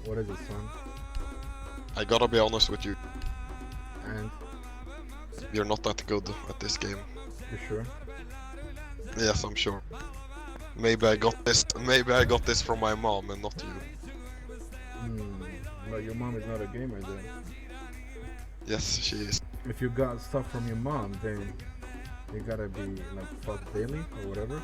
Speaker 2: What is it, son?
Speaker 11: I gotta be honest with you.
Speaker 2: And
Speaker 11: You're not that good at this game.
Speaker 2: you sure?
Speaker 11: Yes, I'm sure. Maybe I got this. Maybe I got this from my mom and not you.
Speaker 2: But your mom is not a gamer then.
Speaker 11: Yes, she is.
Speaker 2: If you got stuff from your mom, then you gotta be like fucked daily or whatever.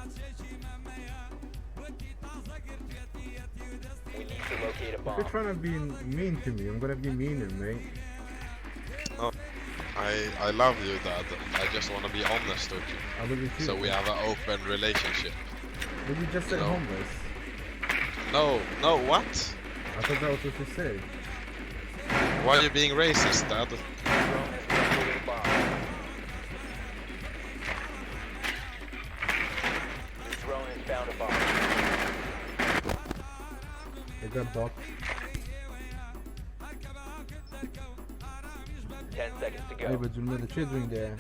Speaker 1: We need to locate a
Speaker 2: If
Speaker 1: bomb.
Speaker 2: you're trying to be mean to me, I'm gonna be meaner, mate.
Speaker 11: No, I love you, Dad. I just wanna be honest with you.
Speaker 2: I love you too.
Speaker 11: So we have an open relationship.
Speaker 2: But you just said
Speaker 11: No.
Speaker 2: homeless.
Speaker 11: No, no, what?
Speaker 2: I thought that was what you said.
Speaker 11: Why are you being racist, Dad?
Speaker 1: Drone has located a bomb. Your drone has found a bomb.
Speaker 2: I got docked.
Speaker 1: 10 seconds to go.
Speaker 2: Hey, but you know the children there.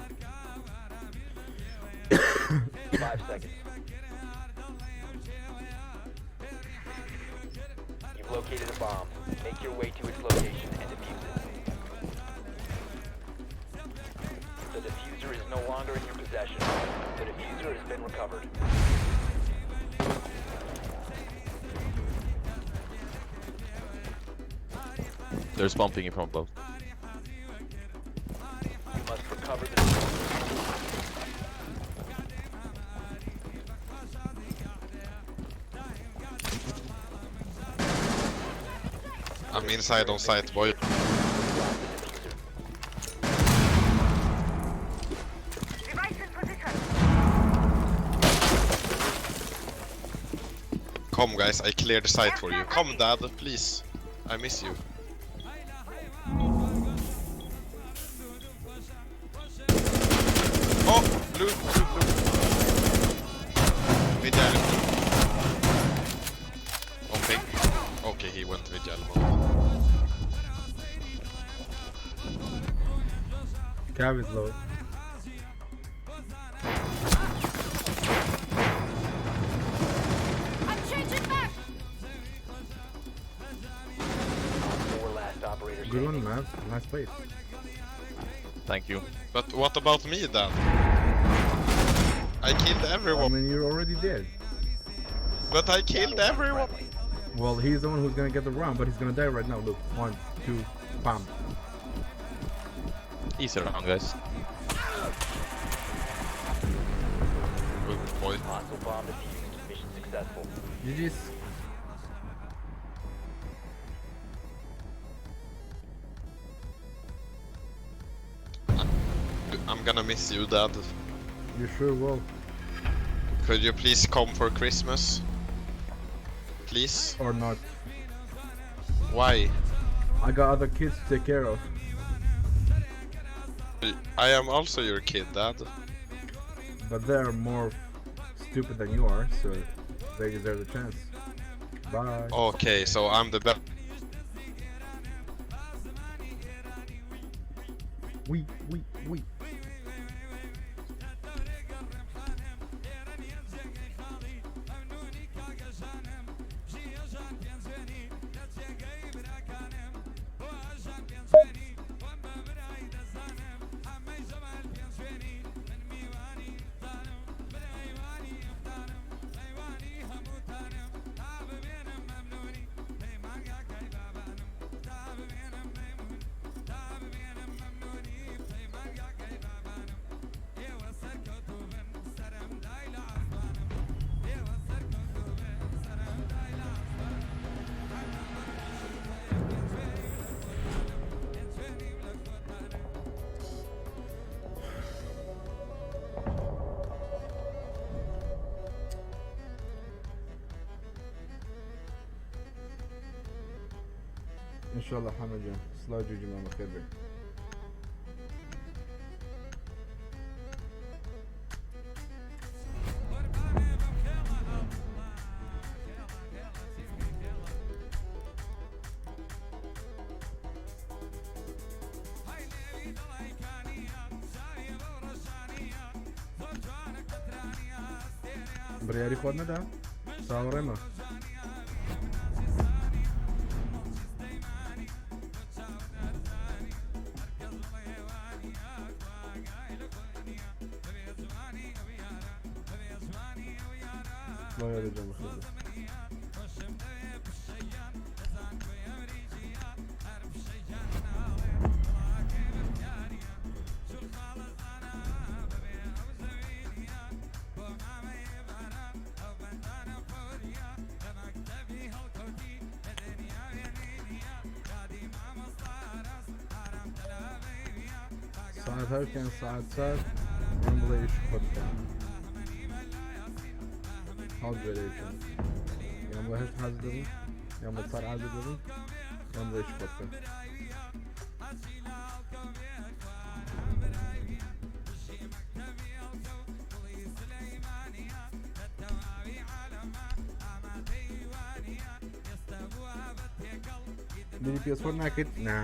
Speaker 1: 5 seconds. You've located a bomb. Make your way to its location and defuse it. The defuser is no longer in your possession. The defuser has been recovered.
Speaker 12: There's bumping in from above.
Speaker 1: You must recover the defuser.
Speaker 11: I'm inside on site, boy.
Speaker 1: Drop the defuser.
Speaker 7: Device in position.
Speaker 11: Come, guys, I cleared the site for you. Come, Dad, please. I miss you. Oh, blue, blue, blue. Vigil. On ping. Okay, he went Vigil mode.
Speaker 2: Cav is low.
Speaker 4: I'm changing back!
Speaker 1: Four last operators
Speaker 2: Good one,
Speaker 1: standing.
Speaker 2: man. Nice place.
Speaker 12: Thank you.
Speaker 11: But what about me, Dad? I killed everyone.
Speaker 2: I mean, you're already dead.
Speaker 11: But I killed everyone.
Speaker 2: Well, he's the one who's gonna get the round, but he's gonna die right now. Look, 1, 2, bam.
Speaker 12: Easy round, guys.
Speaker 11: Good boy.
Speaker 1: Hostile bomb defused. Mission successful.
Speaker 2: GG's.
Speaker 11: I'm gonna miss you, Dad.
Speaker 2: You sure will.
Speaker 11: Could you please come for Christmas? Please?
Speaker 2: Or not.
Speaker 11: Why?
Speaker 2: I got other kids to take care of.
Speaker 11: I am also your kid, Dad.
Speaker 2: But they're more stupid than you are, so they deserve the chance. Bye.
Speaker 11: Okay, so I'm the best.
Speaker 2: We. إن شاء الله حمد جان سلاو جوجي ماما خير بك. بڕیاری خۆت نەدا؟ چاوەڕێمە. سڵاو یادە گیان بەخێر بێی. سەعات هەشت یان سەعات چار یان بڵێ ئیش خۆت بکە هەڵبژێرە یەکیان یان بە هەشت حازر دەبن یان بە چار حازر دەبن یان بڵێ ئیش خۆت بکە. بیری پێسۆر ناکرد نا.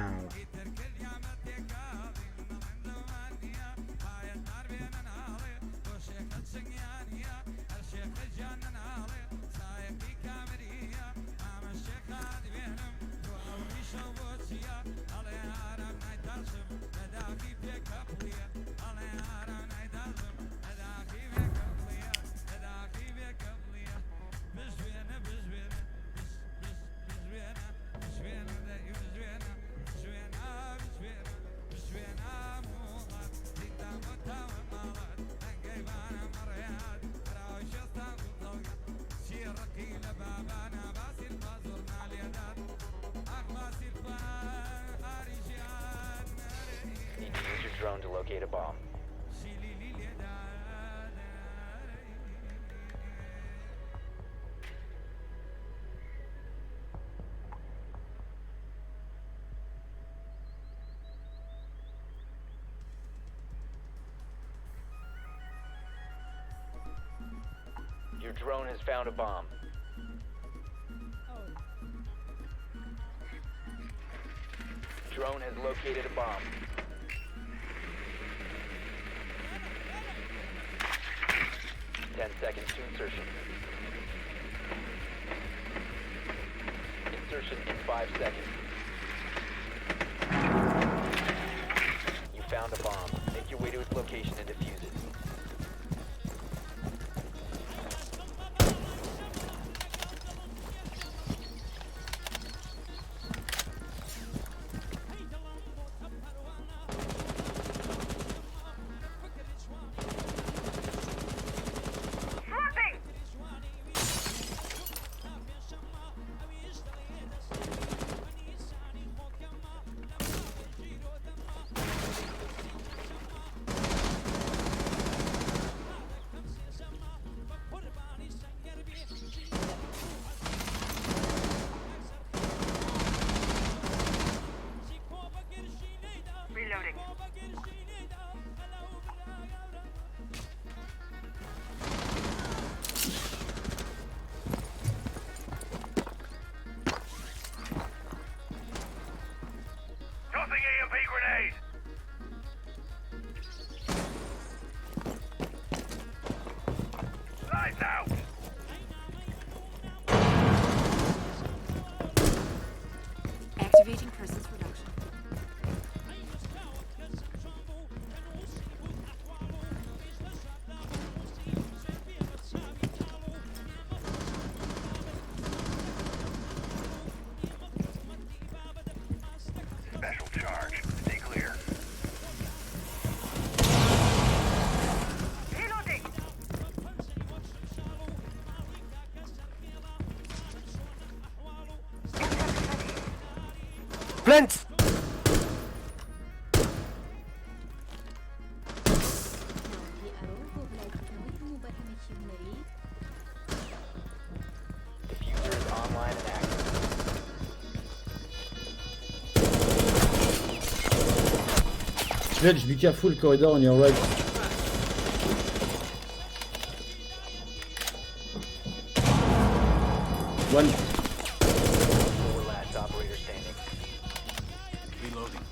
Speaker 1: Need to use your drone to locate a bomb. Your drone has found a bomb. Drone has located a bomb. 10 seconds to insertion. Insertion in 5 seconds. You found a bomb. Make your way to its location and defuse it.
Speaker 7: Swapping! Reloading. Tossing EMP grenade! Lights out!
Speaker 4: Activating presence reduction.
Speaker 7: Special charge. Stay clear. Reloading!
Speaker 10: Plant!
Speaker 1: Defuser is online and active.
Speaker 13: Sledge, be careful, corridor on your right. One.
Speaker 1: Four last operator standing.
Speaker 6: Reloading.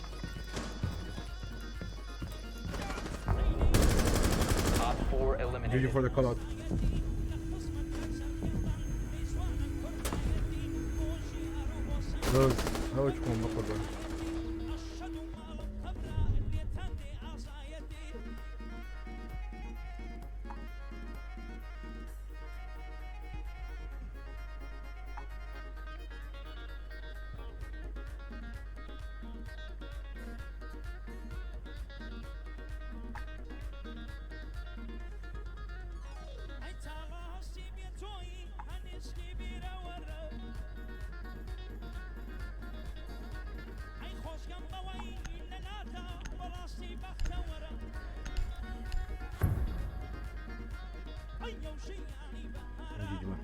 Speaker 1: OpFor
Speaker 2: GG
Speaker 1: eliminated.
Speaker 2: for the call out. لۆز هەوە خۆم بەقوربان. جیجمە.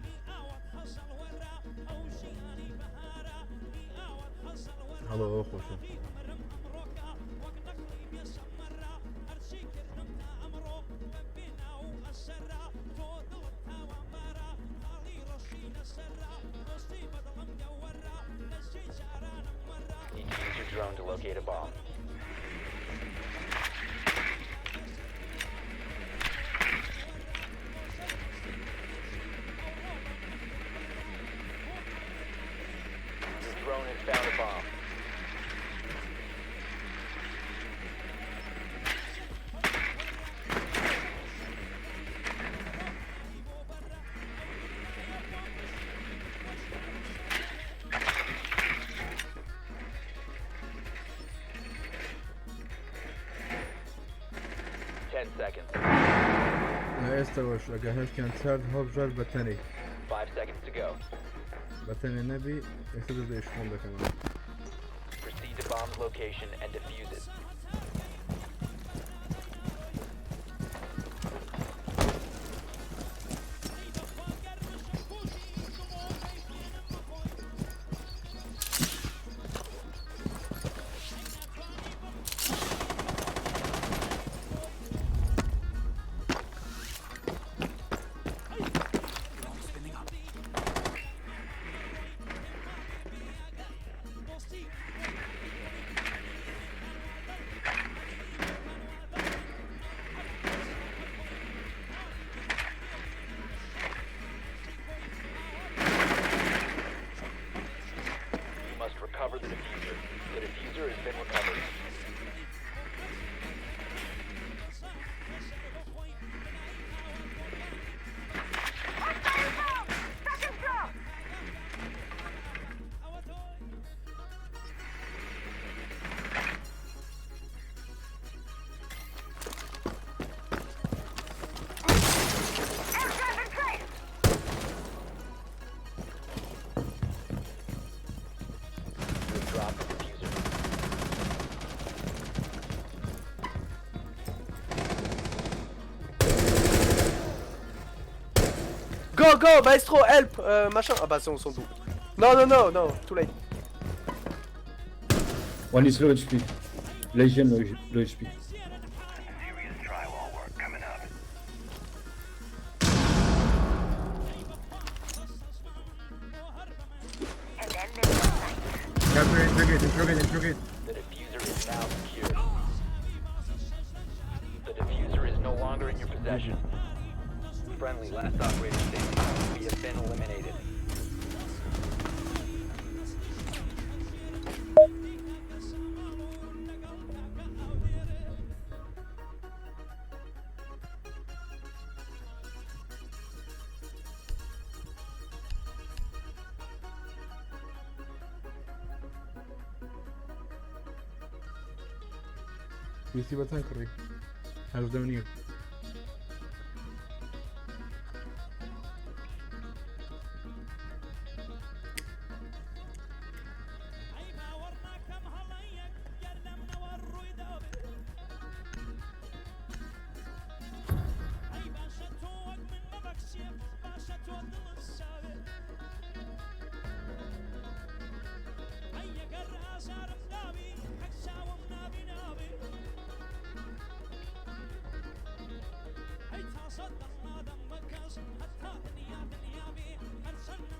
Speaker 2: هەڵۆ ئەوە خۆشە.
Speaker 1: Need to use your drone to locate a bomb. Your drone has found a bomb. 10 seconds.
Speaker 2: ئێستاوەش ئەگەر هەشتیان چارد هەڵبژارد بەتەنێ.
Speaker 1: 5 seconds to go.
Speaker 2: بەتەنێ نەبی ئێستا دەست بە ئیش خۆم دەکەمەوە.
Speaker 1: Proceed to bomb's location and defuse it. You must recover the defuser. The defuser has been recovered.
Speaker 7: Second floor! Aircraft in place!
Speaker 1: You have dropped the defuser.
Speaker 10: Go, go, maestro, help, machin. Ah bah c'est on s'en fout. Non, non, non, non, too late.
Speaker 13: One is low HP. Legion low, low HP.
Speaker 7: Serious drywall work coming up. And then there's the light.
Speaker 2: Capture, interrogate, interrogate, interrogate.
Speaker 1: The defuser is now secure. The defuser is no longer in your possession. Friendly, last operator standing. We have been eliminated.
Speaker 2: پێویستی بە چەند کڕی؟ 18 و نیو.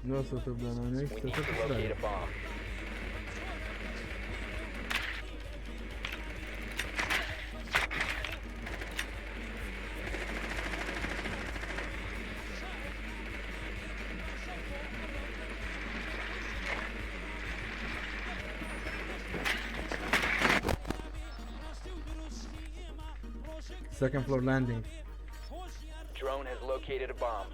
Speaker 2: نۆ سەد دانانەی
Speaker 1: We need to locate a bomb.
Speaker 2: Second floor landing.
Speaker 1: Drone has located a bomb.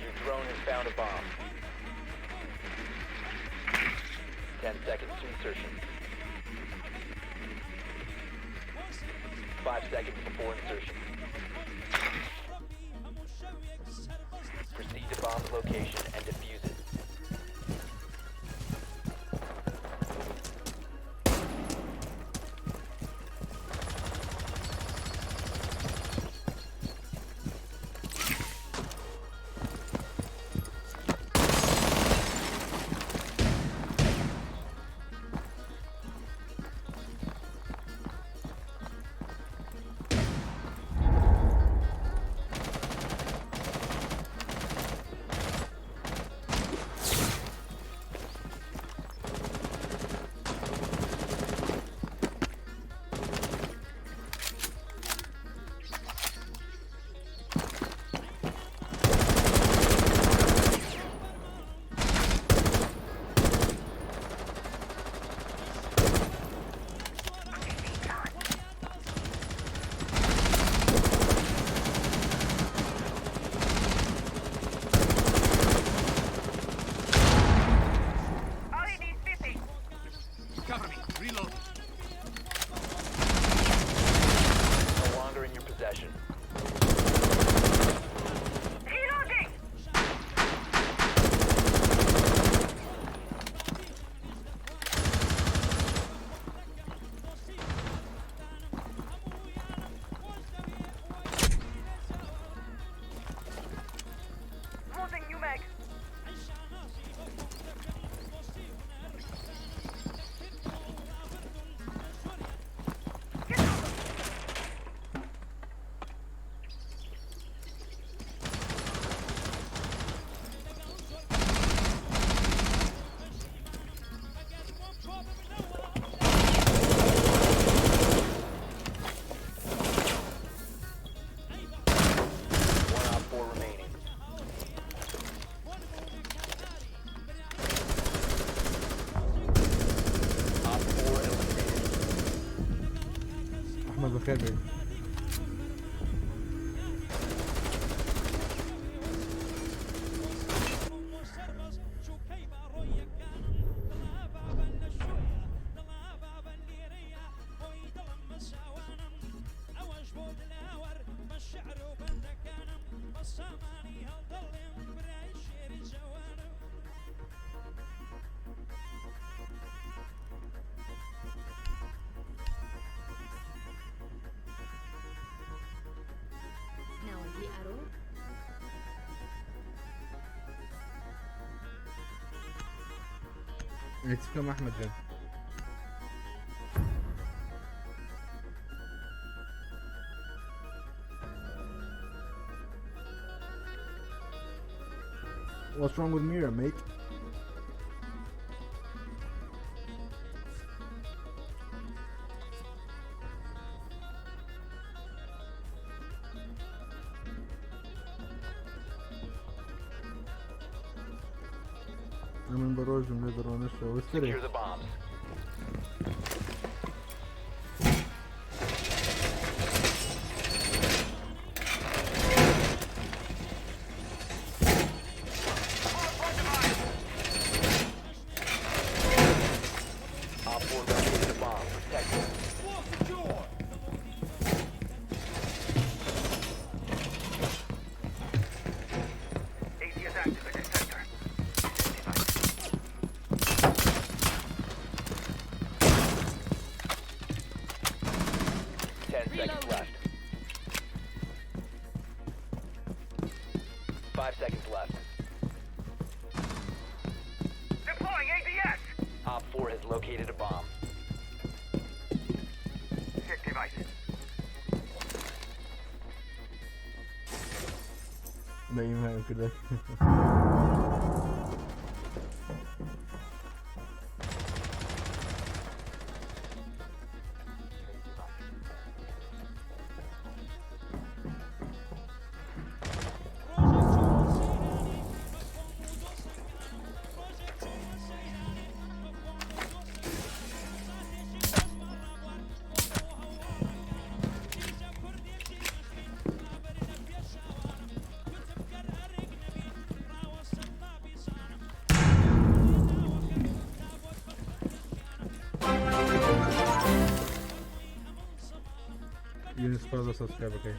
Speaker 1: Your drone has found a bomb. 10 seconds to insertion. 5 seconds before insertion. Proceed to bomb's location and defuse it.
Speaker 6: Cover me. Reload.
Speaker 1: No longer in your possession.
Speaker 7: Reloading! Loading new mag.
Speaker 1: One op 4 remaining. Op 4 eliminated.
Speaker 2: احمد بخير بيه.
Speaker 4: ناوەندی ئەرۆ.
Speaker 2: تسلم احمد جان. What's wrong with Mira, mate? من بروج من درونش وستري.
Speaker 1: Secure the bombs. Op 4 located a bomb. Protect it.
Speaker 7: ADS active in this sector.
Speaker 1: 10 seconds left. 5 seconds left.
Speaker 7: Deploying ADS!
Speaker 1: Op 4 has located a bomb.
Speaker 7: Check device.
Speaker 2: نايمها كده. یونس سپاس بۆ subscribe ەکەی.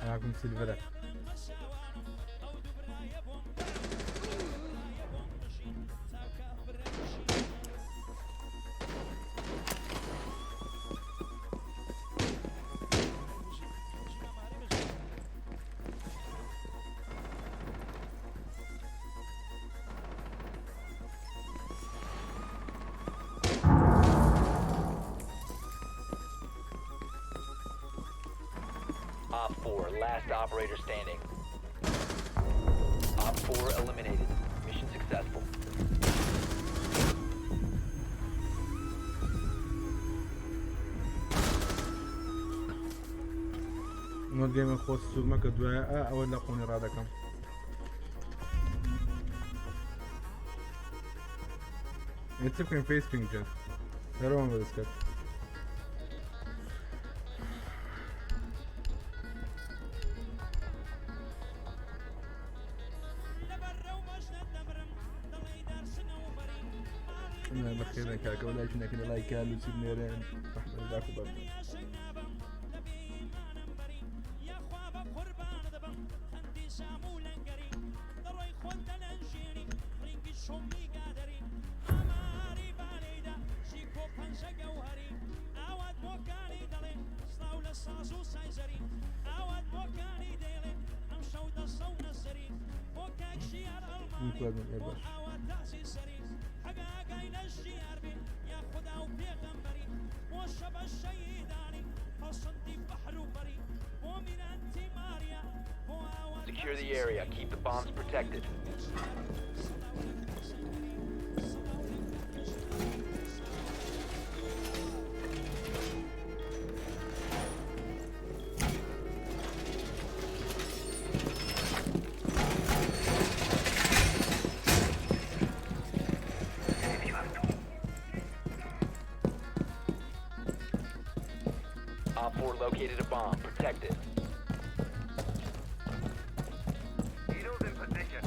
Speaker 2: معكم سيلفرا.
Speaker 1: OpFor, last operator standing. OpFor eliminated. Mission successful.
Speaker 2: نۆ گەیمە خۆ سوور مەکە دوایە ئا ئەوە لە قۆنی ڕادەکەم. ئێ چ بکەین فەیس پینگ جا هەرەوەم بەدەست کرد. بەخێربێن کاکە وەلایکی نەکەن لایکا لوسی بنێرن ڕەحمەت داک و بابتان. باش.
Speaker 1: Secure the area. Keep the bombs protected. OpFor located a bomb. Protect it.
Speaker 7: Needles in position.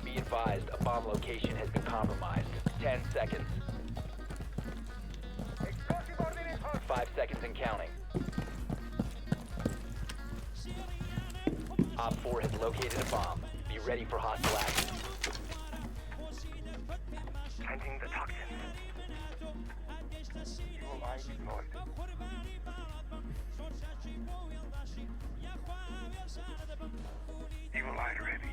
Speaker 1: Be advised, a bomb location has been compromised. 10 seconds.
Speaker 7: Explosive ordnance
Speaker 1: 5 seconds and counting. OpFor has located a bomb. Be ready for hostile action.
Speaker 7: Planting the toxins. Evil eye deployed. Evil eye ready.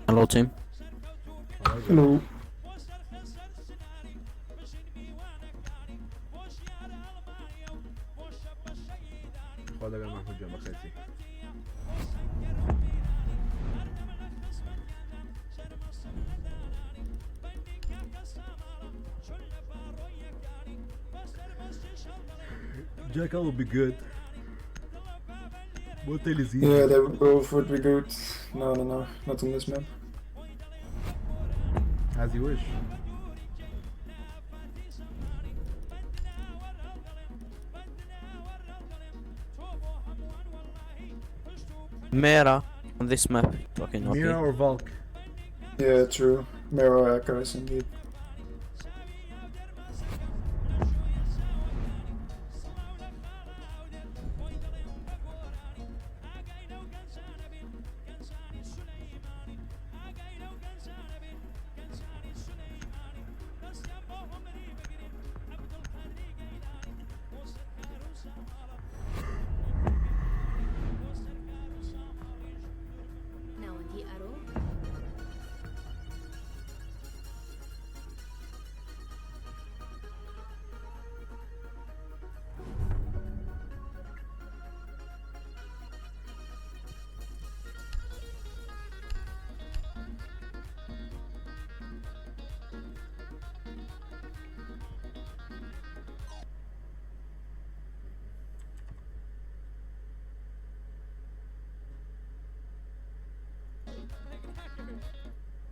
Speaker 3: Hello team.
Speaker 2: Hello. خوا لەگەڵ مەحمود گیان بەخێربێی. Jackal will be good. What is easy.
Speaker 14: Yeah, they both would be good. No, no, no, not on this map.
Speaker 2: As you wish.
Speaker 3: Mira on this map. Fucking OP.
Speaker 2: Mira or Valk?
Speaker 14: Yeah, true. Mira echoes indeed.
Speaker 4: ناوەندی ئەرۆ.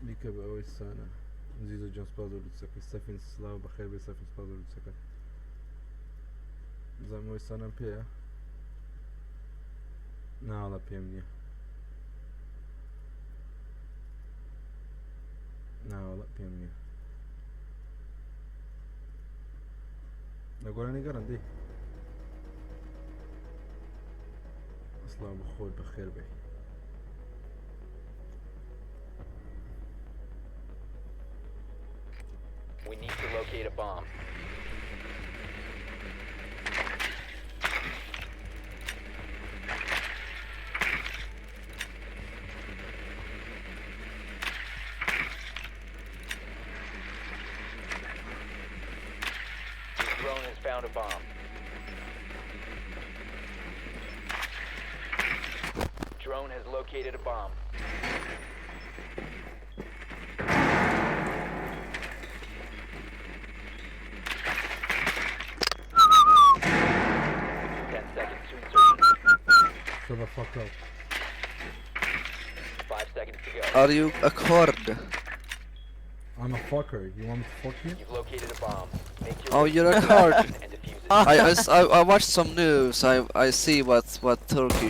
Speaker 2: بیکە بە ئەوەی سانە زیزۆ گیان سوپاس بۆ دروستەکەی سەفین سڵاو بەخێر بێ سەفین سوپاس بۆ دروستەکەت بزانم ئەوەی سانەم پێیە ناوەڵا پێم نییە ناوەڵا پێم نییە لە گۆرانی گەڕن دی سڵاو بەخۆت بەخێر بێ.
Speaker 1: We need to locate a bomb. Your drone has found a bomb. Drone has located a bomb. 10 seconds to insertion.
Speaker 2: Shut the fuck up.
Speaker 1: 5 seconds to go.
Speaker 12: Are you a cord?
Speaker 2: I'm a fucker. You want me to fuck you?
Speaker 1: You've located a bomb. Make your
Speaker 12: Oh,
Speaker 1: way
Speaker 12: you're
Speaker 1: to
Speaker 12: a
Speaker 1: the
Speaker 12: card.
Speaker 1: and defuse it.
Speaker 12: I watched some news. I see what Turkey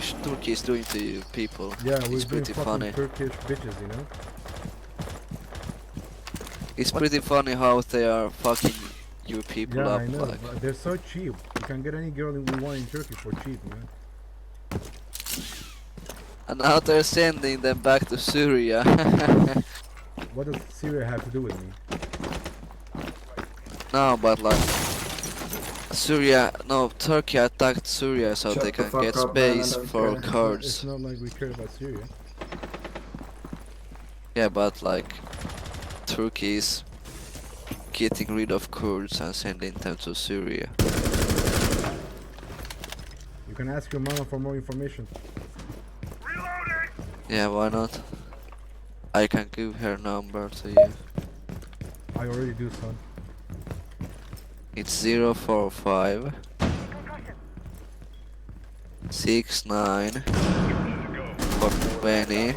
Speaker 12: is doing to you people.
Speaker 2: Yeah,
Speaker 12: It's
Speaker 2: we've been
Speaker 12: pretty
Speaker 2: fucking
Speaker 12: funny.
Speaker 2: Turkish bitches, you know?
Speaker 12: It's pretty funny how they are fucking you people
Speaker 2: Yeah,
Speaker 12: up.
Speaker 2: I know.
Speaker 12: Like,
Speaker 2: But they're so cheap. You can get any girl we want in Turkey for cheap, man.
Speaker 12: and now they're sending them back to Syria.
Speaker 2: What does Syria have to do with me?
Speaker 12: No, but like Syria, no, Turkey attacked Syria so
Speaker 14: Shut
Speaker 12: they
Speaker 14: the
Speaker 12: can
Speaker 14: fuck
Speaker 12: get
Speaker 14: up, man, I
Speaker 12: space
Speaker 14: don't
Speaker 12: for
Speaker 14: care.
Speaker 12: Kurds.
Speaker 2: It's not like we care about Syria.
Speaker 12: Yeah, but like Turkey is getting rid of Kurds and sending them to Syria.
Speaker 2: You can ask your mama for more information.
Speaker 12: Yeah, why not? I can give her number to you.
Speaker 2: I already do, son.
Speaker 12: It's 045 69 420.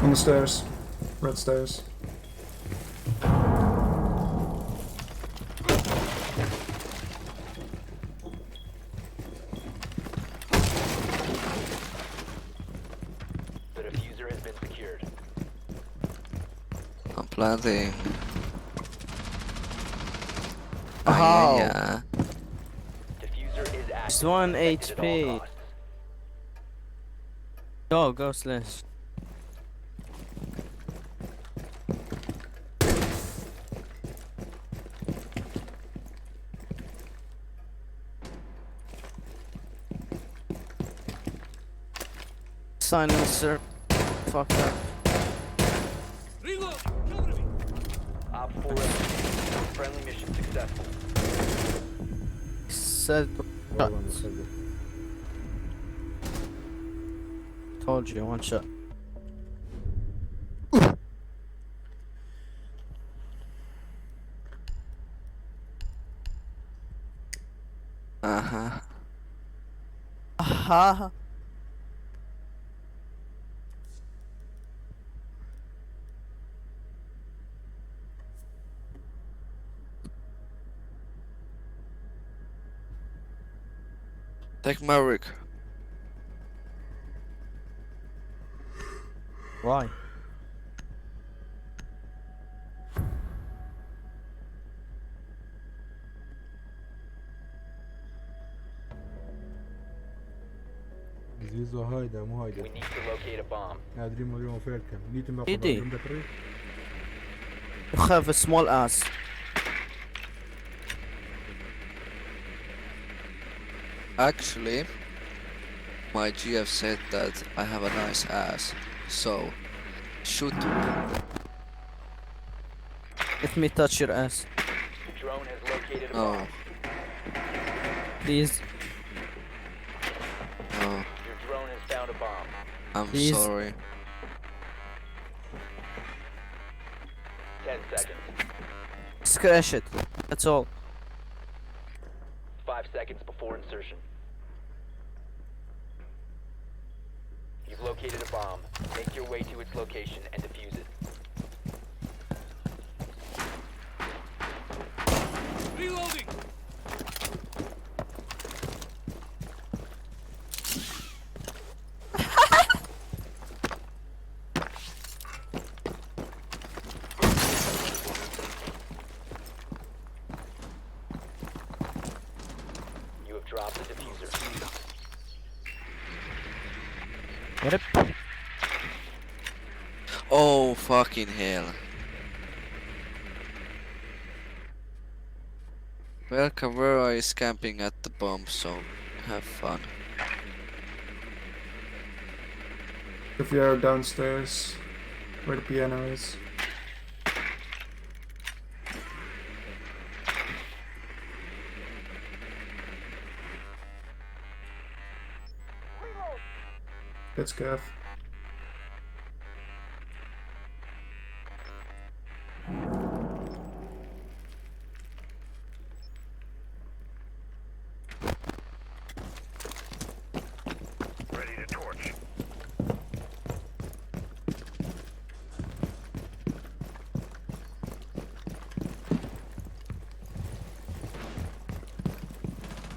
Speaker 14: On the stairs. Red stairs.
Speaker 1: The diffuser has been secured.
Speaker 12: I'm planting.
Speaker 15: How?
Speaker 12: Yeah.
Speaker 1: Diffuser is active.
Speaker 15: It's 1
Speaker 1: Protect it at all
Speaker 15: HP.
Speaker 1: costs.
Speaker 15: Go, go slash. Silencer.
Speaker 3: fucked up.
Speaker 6: Reload. Cover me.
Speaker 1: Op 4 eliminated. Friendly mission successful.
Speaker 3: Said
Speaker 2: والله مصدق.
Speaker 3: told you one shot.
Speaker 12: Uh-huh.
Speaker 3: Aha.
Speaker 12: Take Maverick.
Speaker 3: Why?
Speaker 2: زيزو هايدا مو
Speaker 1: We
Speaker 2: هايدا
Speaker 1: need to locate a bomb.
Speaker 2: قادرين مليون فيركم نيتم بقى
Speaker 3: إيدي.
Speaker 2: دكري
Speaker 3: You have a small ass.
Speaker 12: Actually, my GF said that I have a nice ass, so shoot.
Speaker 3: Let me touch your ass.
Speaker 1: Drone has located a
Speaker 12: No,
Speaker 1: bomb.
Speaker 3: Please.
Speaker 12: no,
Speaker 1: Your drone has found a bomb.
Speaker 12: I'm
Speaker 3: Please.
Speaker 12: sorry.
Speaker 1: 10 seconds.
Speaker 3: Scratch it. That's all.
Speaker 1: 5 seconds before insertion. You've located a bomb. Make your way to its location and defuse it.
Speaker 6: Reloading.
Speaker 1: You have dropped the diffuser.
Speaker 3: Yep.
Speaker 12: Oh fucking hell. Well, Caveira is camping at the bomb, so have fun.
Speaker 14: If you're downstairs, where the piano is. That's Gav.
Speaker 7: Ready to torch.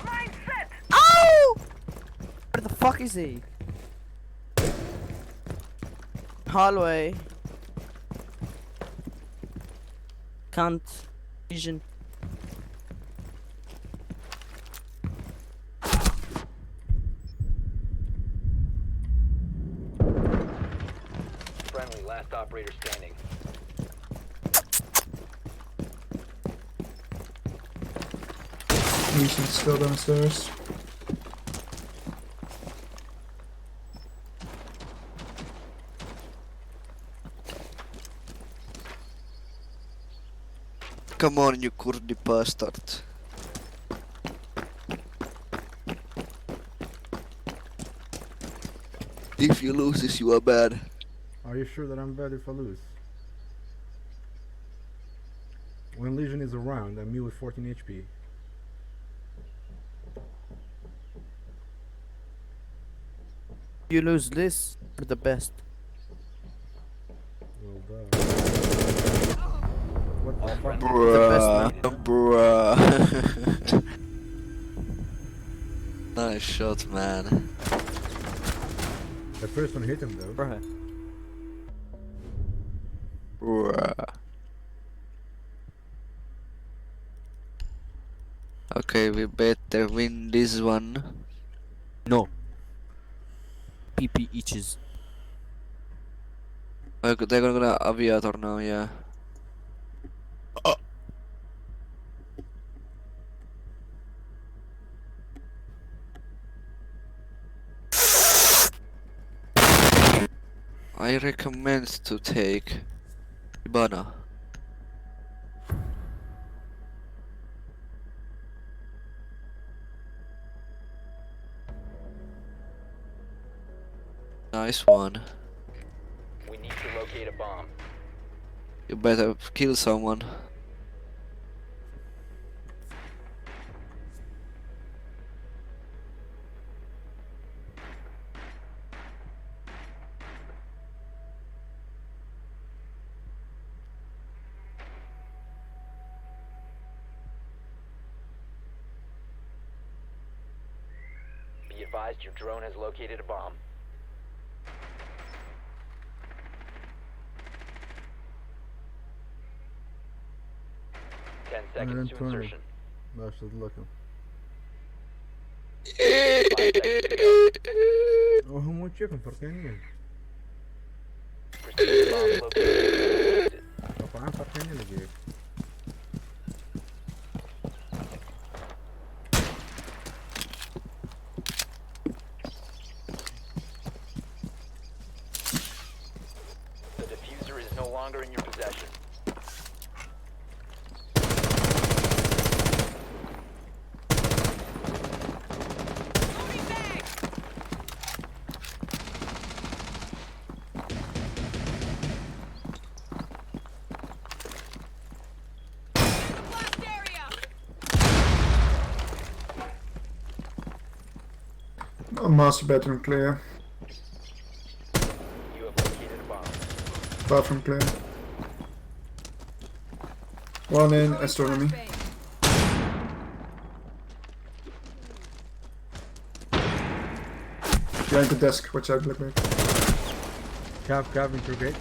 Speaker 7: Mine set.
Speaker 3: Ow! Where the fuck is he? Hallway. Can't vision.
Speaker 1: Friendly, last operator standing.
Speaker 14: Lesion's still downstairs.
Speaker 12: Come on, you Kurdi bastard. If you lose this, you are bad.
Speaker 2: Are you sure that I'm bad if I lose? When Legion is around, I'm me with 14 HP.
Speaker 3: You lose this, you're the best.
Speaker 2: Well done. What the fuck?
Speaker 3: The best man.
Speaker 12: Bruh. Nice shot, man.
Speaker 2: The first one hit him though.
Speaker 3: Bruh.
Speaker 12: Bruh. Okay, we better win this one.
Speaker 3: No. PP itches.
Speaker 12: They're gonna aviator now, yeah. I recommend to take Ibana. Nice one.
Speaker 1: We need to locate a bomb.
Speaker 12: You better kill someone.
Speaker 1: Be advised your drone has located a bomb. 10 seconds to insertion.
Speaker 2: باشە دڵەکەم. ئەو هەموو چێکم فەرقیان نییە.
Speaker 1: Proceed to bomb location and defuse it.
Speaker 2: بەقورعان فەرقیان نییە لەگە یەک.
Speaker 1: The defuser is no longer in your possession.
Speaker 14: Master bedroom clear.
Speaker 1: You have located a bomb.
Speaker 14: Bathroom clear. One in astronomy. Behind the desk, watch out, Blackbird.
Speaker 2: Cav, Cav, interrogate.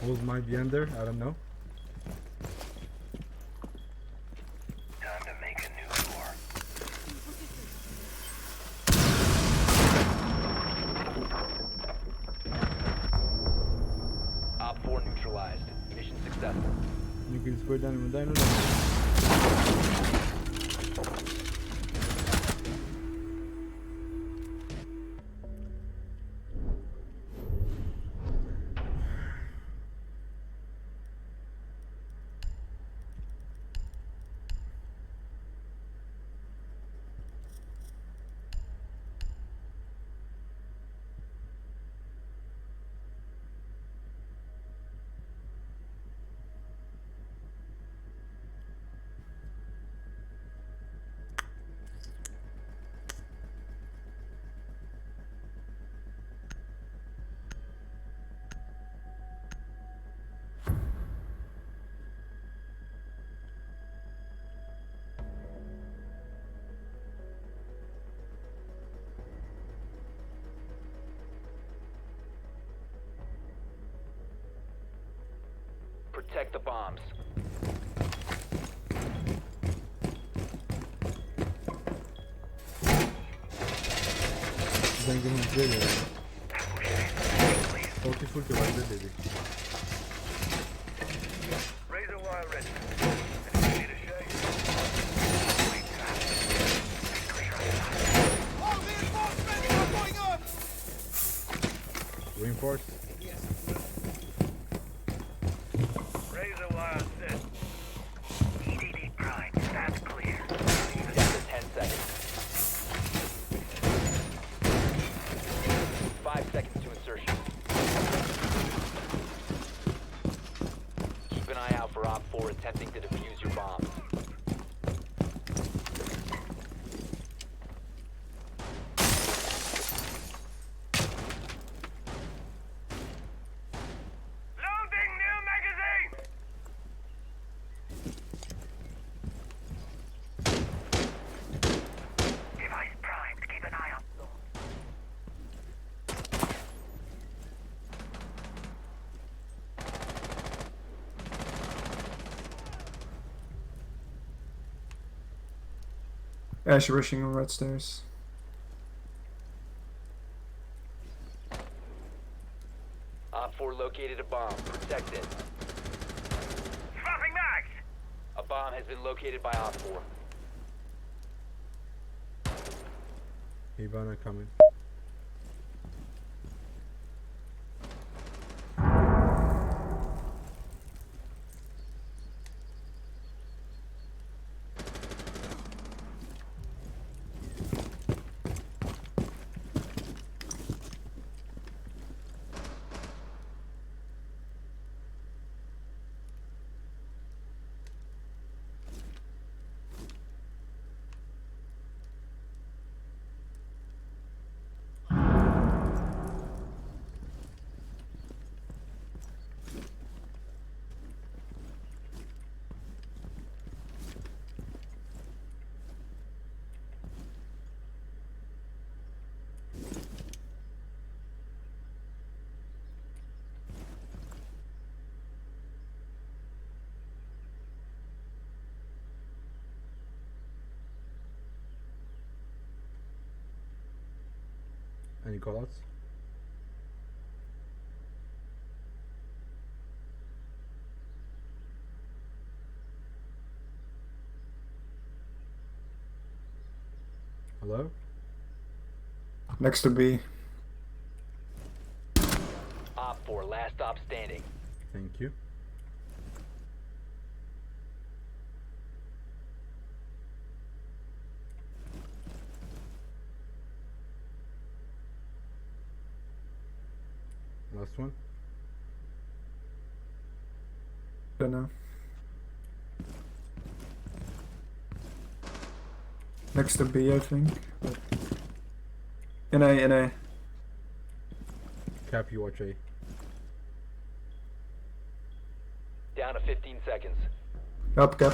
Speaker 2: Wolves might be under, I don't know.
Speaker 7: Time to make a new door.
Speaker 1: Op 4 neutralized. Mission successful.
Speaker 2: You can square down and down.
Speaker 1: Protect the bombs.
Speaker 2: دەنگم گوێ لێ سەوتی فول کە باش دەبێ.
Speaker 7: Razor wire ready. Anyone need a shave?
Speaker 6: All reinforcements are going up!
Speaker 2: Reinforce.
Speaker 7: Razor wire set. EDD prime, that's clear.
Speaker 1: Down to 10 seconds. 5 seconds to insertion. Keep an eye out for Op 4 attempting to defuse your bombs.
Speaker 7: Loading new magazine! Device primed, keep an eye on.
Speaker 14: Ash rushing on red stairs.
Speaker 1: Op 4 located a bomb. Protect it.
Speaker 7: Swapping mags!
Speaker 1: A bomb has been located by Op 4.
Speaker 2: Hibana coming. Any callouts? Hello?
Speaker 14: Next to B.
Speaker 1: Op 4, last stop standing.
Speaker 2: Thank you. Last one.
Speaker 14: Don't know. Next to B, I think. But... In A, in A.
Speaker 2: Cap, you watch A.
Speaker 1: Down to 15 seconds.
Speaker 14: Up, cap.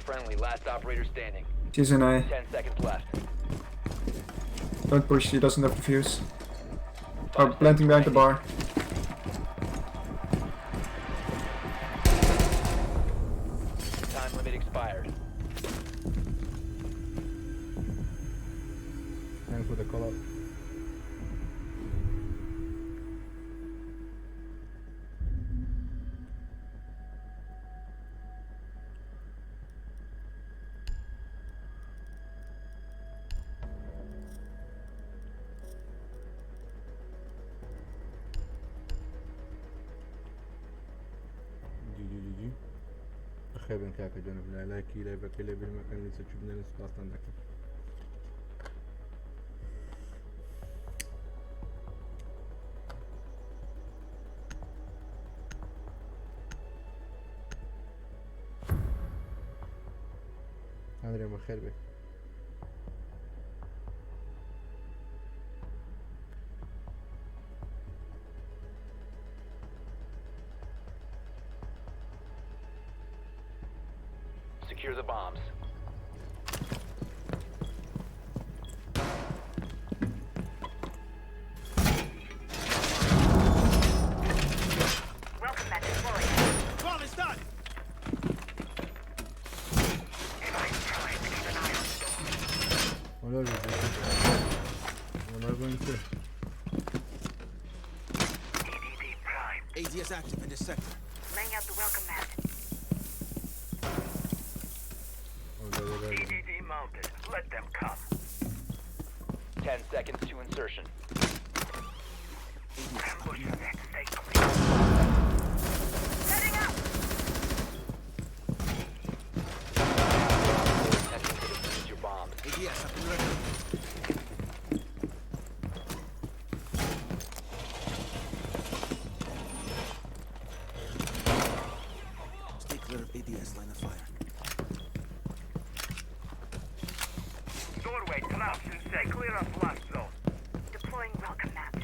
Speaker 1: Friendly, last operator standing.
Speaker 14: She's in A.
Speaker 1: 10 seconds left.
Speaker 14: Don't push, she doesn't have the fuse. Oh, planting behind the bar.
Speaker 1: Time limit expired.
Speaker 2: Thanks for the call out. جی جی جی جی بەخێربێن کاکە جانە لای لایکی لایڤەکەی لێ بیر مەکەن لەسەر چوو بنێن سوپاستان دەکەم. ئەندرێ بەخێر بێ.
Speaker 1: Secure the bombs.
Speaker 7: Welcome mat deployed.
Speaker 6: Bomb is done!
Speaker 2: Hello, Hello, going to.
Speaker 6: ADS active in this sector.
Speaker 4: Laying out the welcome mat.
Speaker 7: EDD mounted. Let them come.
Speaker 1: 10 seconds to insertion.
Speaker 7: Ambush set. Stay clear.
Speaker 4: Setting up!
Speaker 1: Attempting to defuse your bombs.
Speaker 6: ADS up and ready. Stay clear of ADS line of fire.
Speaker 7: Doorway collapse and stay clear of blast zone.
Speaker 4: Deploying welcome mat.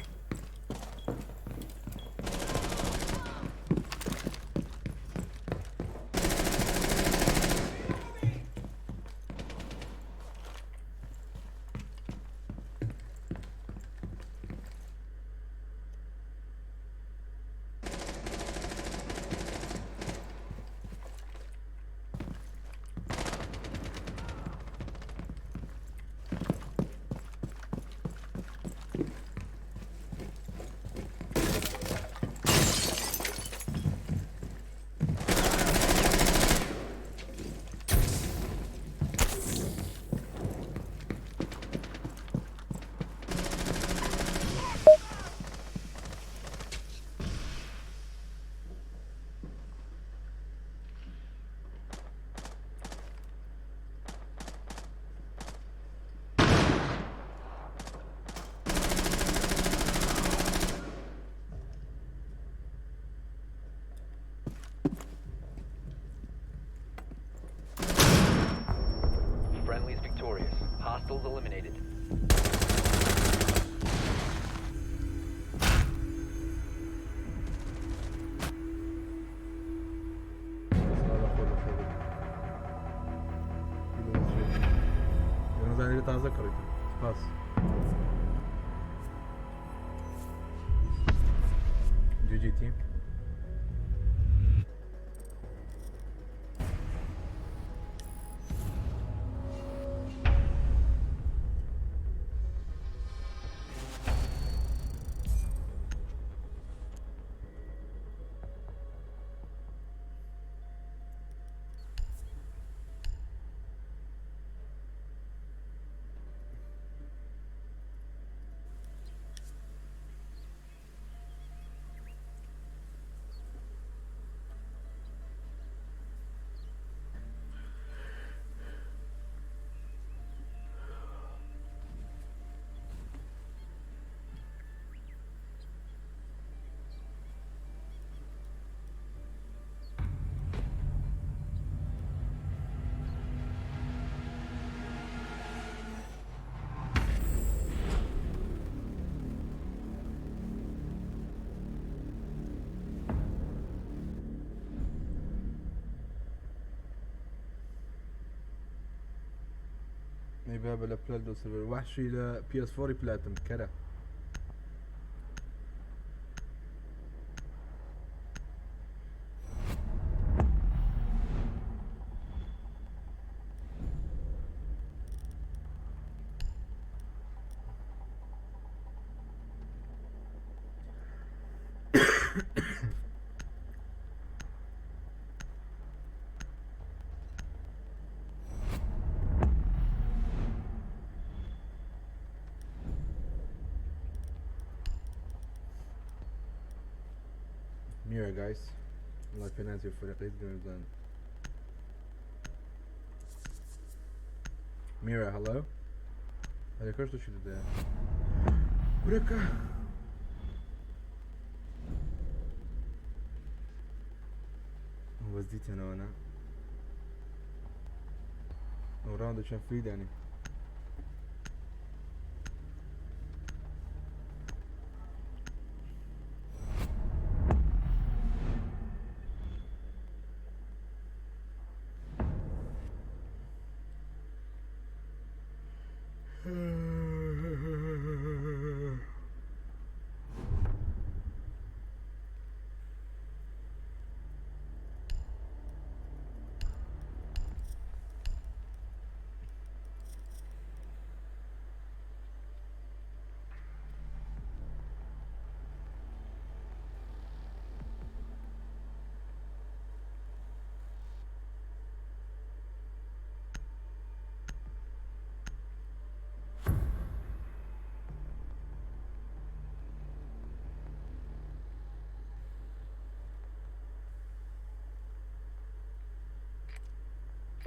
Speaker 1: Hostiles eliminated.
Speaker 2: زانیاری تازە کڕیتم سپاس. GG team. بابا لە پلە دو سێرڤەر وحشی لە PS4 پلاتم کەرە. Mira guys, الله پێناچێ فەرقیت گەمەزان. Mira, hello? هەرێ کەش تو چی دەدایە؟ کورەکە وەزدیتەنەوە نا؟ ئەو ڕاوندە چەند فری دانی.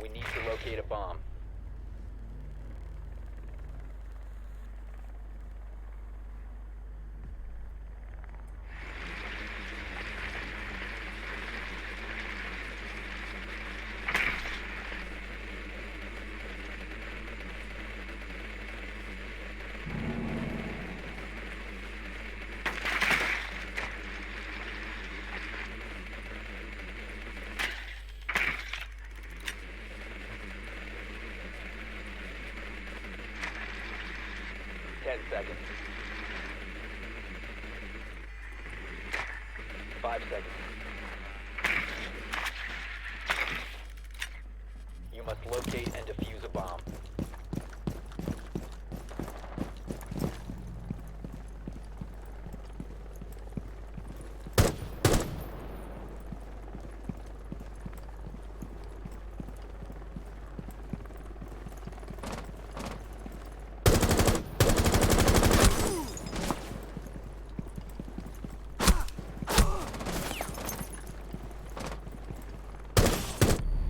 Speaker 1: We need to locate a bomb. 10 seconds. 5 seconds. You must locate and defuse a bomb.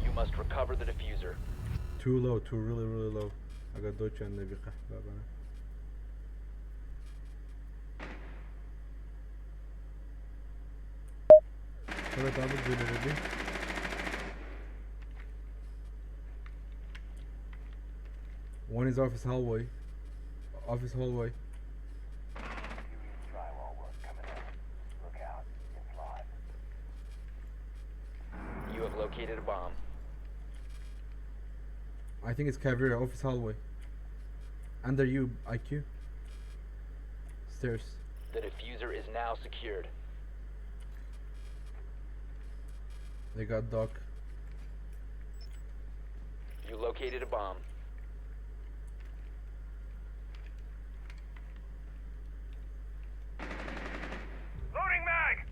Speaker 1: You must recover the defuser.
Speaker 2: Too low, too really really low. ئەگەر دۆچیان نەبی قەحبابانە. تەبێت ئابوو گوێ لێ بی. One is office hallway. Office hallway.
Speaker 1: You have located a bomb.
Speaker 2: I think it's Caveira, office hallway. Under you, IQ. Stairs.
Speaker 1: The diffuser is now secured.
Speaker 2: They got dog.
Speaker 1: You located a bomb.
Speaker 7: Loading mag!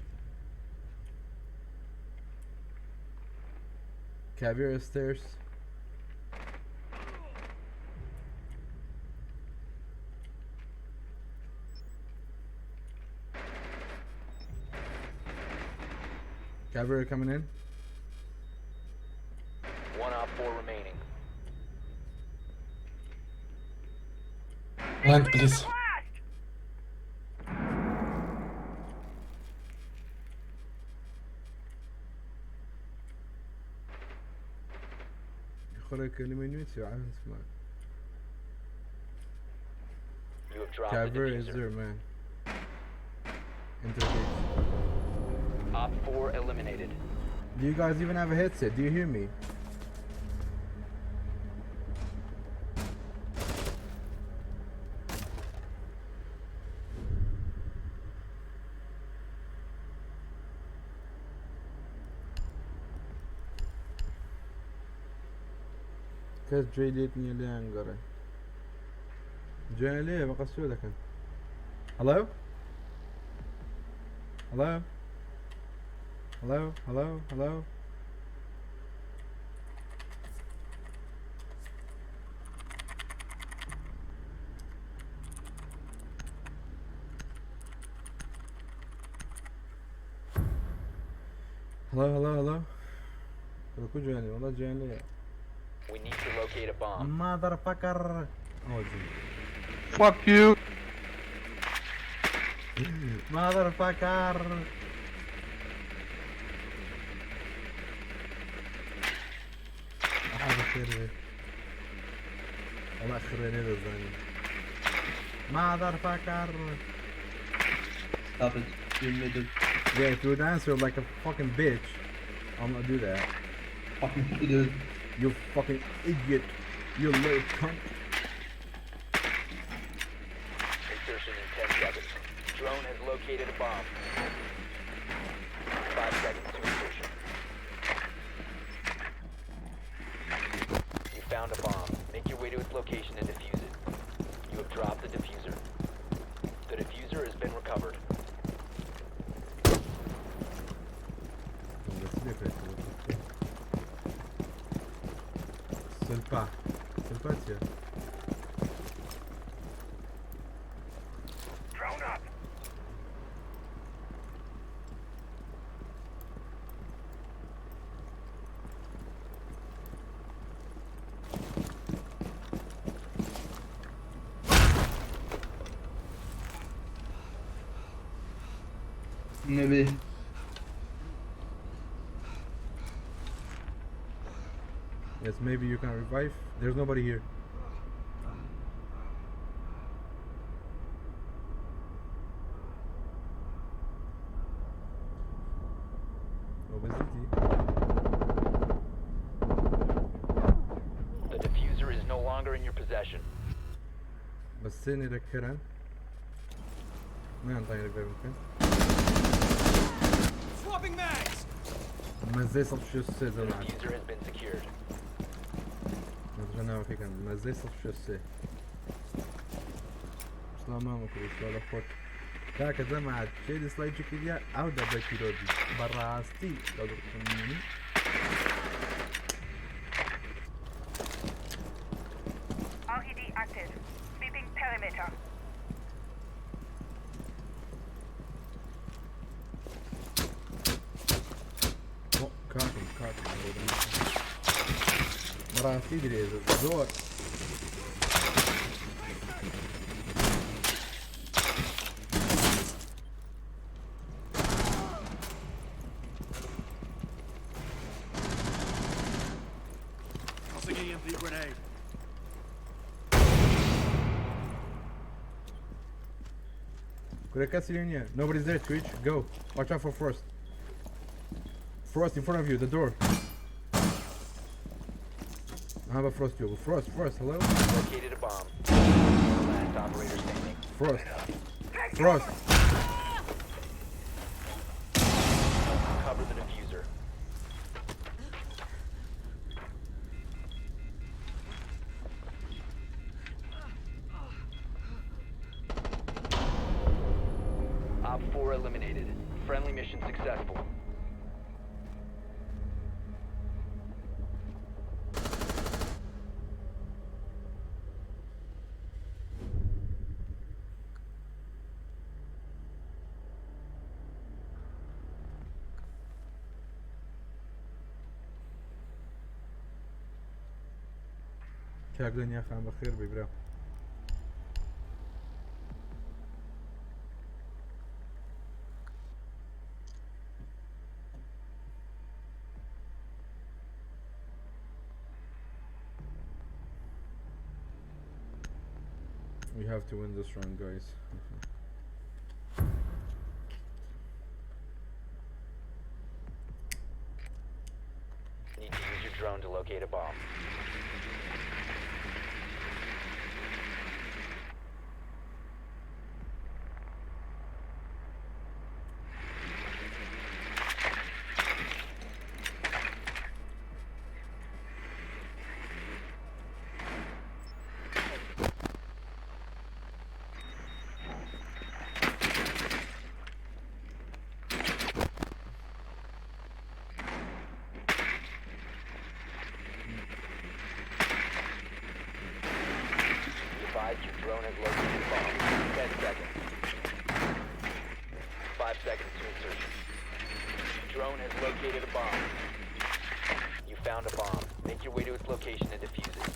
Speaker 2: Caveira stairs. Caveira coming in.
Speaker 1: 1 op 4 remaining.
Speaker 13: Land, please.
Speaker 2: خۆرە کەلمەی نوێ چیە؟ عارف اسمع.
Speaker 1: You have dropped the
Speaker 2: Caveira is
Speaker 1: diffuser.
Speaker 2: there, man. Enter gate.
Speaker 1: Op 4 eliminated.
Speaker 2: Do you guys even have a headset? Do you hear me? کەس گوێی لێت نییە لێیان گەڕێ گوێیان لێیە بە قەسوێ دەکەن. Hello? Hello? Hello? Hello? Hello? Hello, hello, hello. کو جوێنێ وەڵا گوێیان لێیە.
Speaker 1: We need to locate a bomb.
Speaker 2: Motherfucker. Oh, gee.
Speaker 11: Fuck you.
Speaker 2: Motherfucker. هذا خير والله خريني دزاني. Motherfucker.
Speaker 13: Stop it. You made it.
Speaker 2: Yeah, if you would answer like a fucking bitch, I'm gonna do that.
Speaker 13: Fucking idiot.
Speaker 2: You fucking idiot. You little cunt.
Speaker 1: Insertion in 10 seconds. Drone has located a bomb. 5 seconds to insertion. You found a bomb. Make your way to its location and defuse it. You have dropped the diffuser. The diffuser has been recovered.
Speaker 2: سلپا سلپا چییە؟
Speaker 7: Drone up!
Speaker 13: Maybe.
Speaker 2: Yes, maybe you can revive. There's nobody here. Obesity.
Speaker 1: The diffuser is no longer in your possession.
Speaker 2: بس سێ نێرەکەران نانتانی revive بکەن.
Speaker 8: Swapping mags!
Speaker 2: مەزەی 163
Speaker 1: The
Speaker 2: جەماعەت.
Speaker 1: diffuser has been secured.
Speaker 2: نەزرە ناوەکەکان مەزەی 163. سڵاو مامە کوڕی، سڵاو لە خۆت. کاکە جەماعەت کێ دیسلایکی کردیا ئەو دەبە پیرۆزی بەڕاستی لە دڵخۆنی.
Speaker 4: RED active. Sweeping perimeter.
Speaker 2: کاکم کاکم بەڕاستی درێژە زۆر.
Speaker 6: Tossing EMP grenade.
Speaker 2: کورە کەسی لێ نییە. Nobody's there, Twitch. Go. Watch out for Frost. Frost in front of you, the door. ها بە Frost بوو. Frost, Frost, hello?
Speaker 1: Located a bomb. Last operator standing.
Speaker 2: Frost. Frost.
Speaker 1: Cover the diffuser. Op 4 eliminated. Friendly mission successful.
Speaker 2: کاک دنیا خان بەخێر بێی برا. We have to win this round, guys.
Speaker 1: Need to use your drone to locate a bomb. Be advised your drone has located a bomb. 10 seconds. 5 seconds to insertion. Drone has located a bomb. You found a bomb. Make your way to its location and defuse it.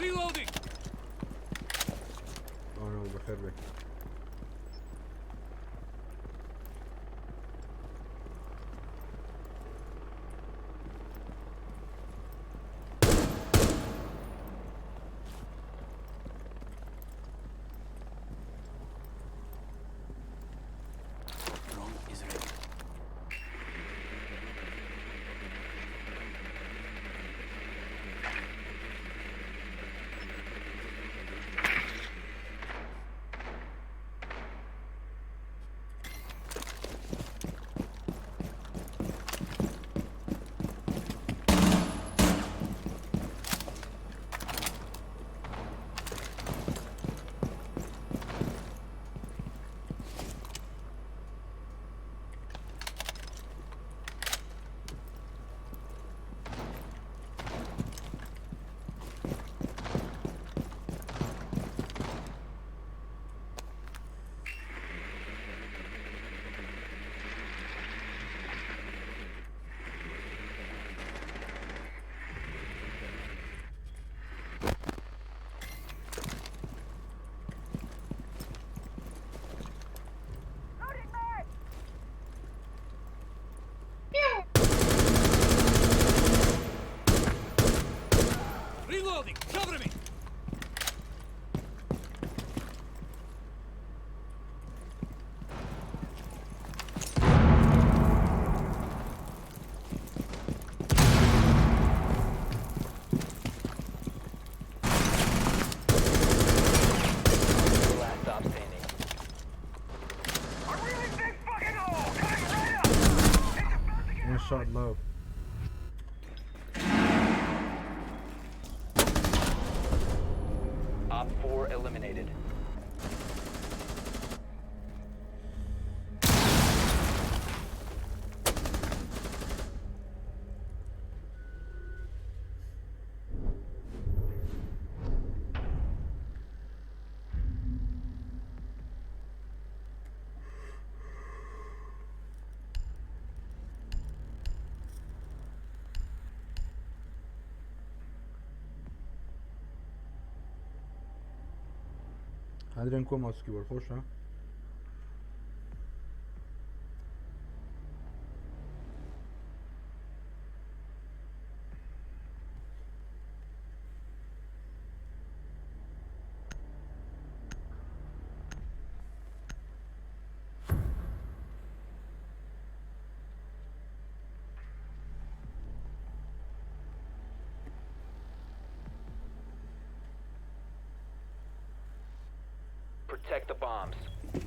Speaker 8: Reloading.
Speaker 2: Oh no, بەخێر بێی.
Speaker 6: Drone is ready.
Speaker 8: Reloading. Cover me.
Speaker 1: Last stop standing.
Speaker 2: One shot low.
Speaker 1: Op 4 eliminated.
Speaker 2: هادرێن کۆ ماوس کیبۆرد خۆشە؟
Speaker 1: Protect the bombs. Be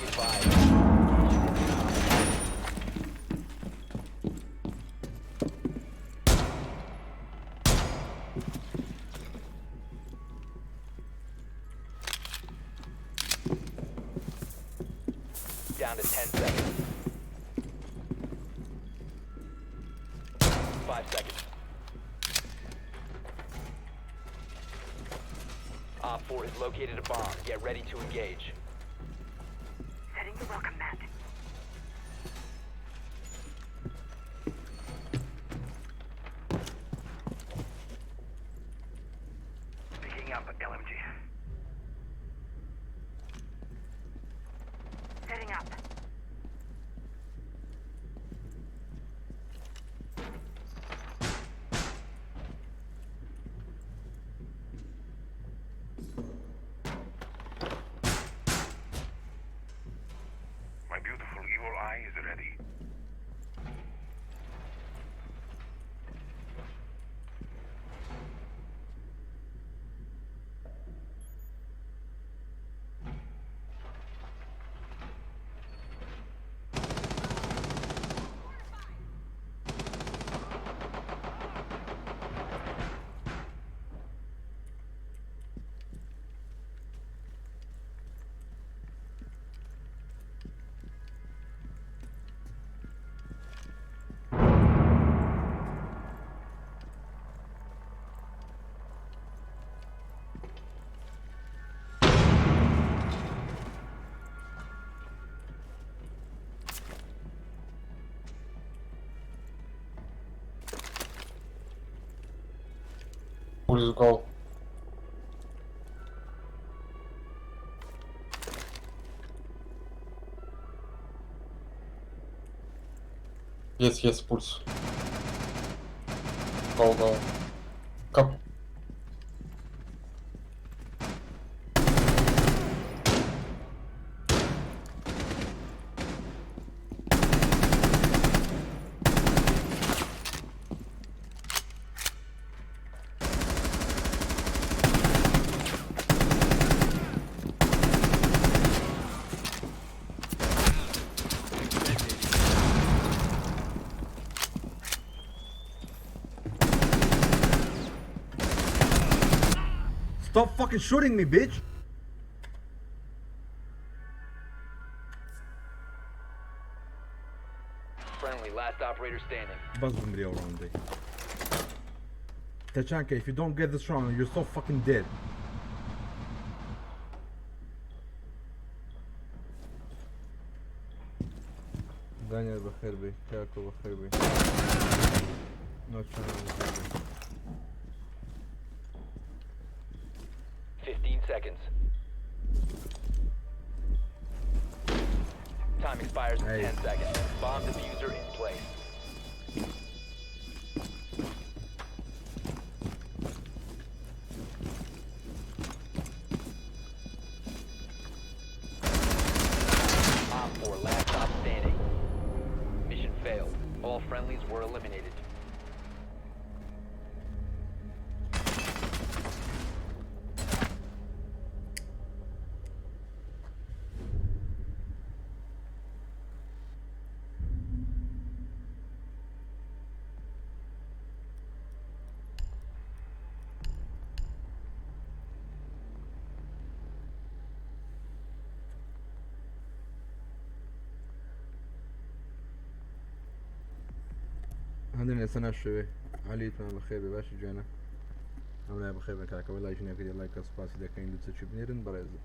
Speaker 1: advised. Down to 10 seconds. 5 seconds. Op 4 has located a bomb. Get ready to engage.
Speaker 4: Setting the welcome mat.
Speaker 7: Picking up LMG.
Speaker 4: Setting up.
Speaker 7: My beautiful evil eye is ready.
Speaker 14: Let's go. Yes, yes, pulse. Go, go. Come.
Speaker 2: Stop fucking shooting me, bitch!
Speaker 1: Friendly, last operator standing.
Speaker 2: Buzz بمري round day. Tachanka, if you don't get this round, you're so fucking dead. Daniel بخير بي كاكو بخير بي نوتشان بخير بي
Speaker 1: 15 seconds. Time expires in
Speaker 2: Hey.
Speaker 1: 10 seconds. Bomb diffuser in place. Op 4, last stop standing. Mission failed. All friendlies were eliminated.
Speaker 2: هەندێک لەسەر ناشەوێ علیتمان بەخێر بێ باشی جوێنە ئەم لای بەخێر بن کاکە وەڵای ژنەکەی لایکە سوپاسی دەکەین دوو چەکی بنێرن بەڕێزن.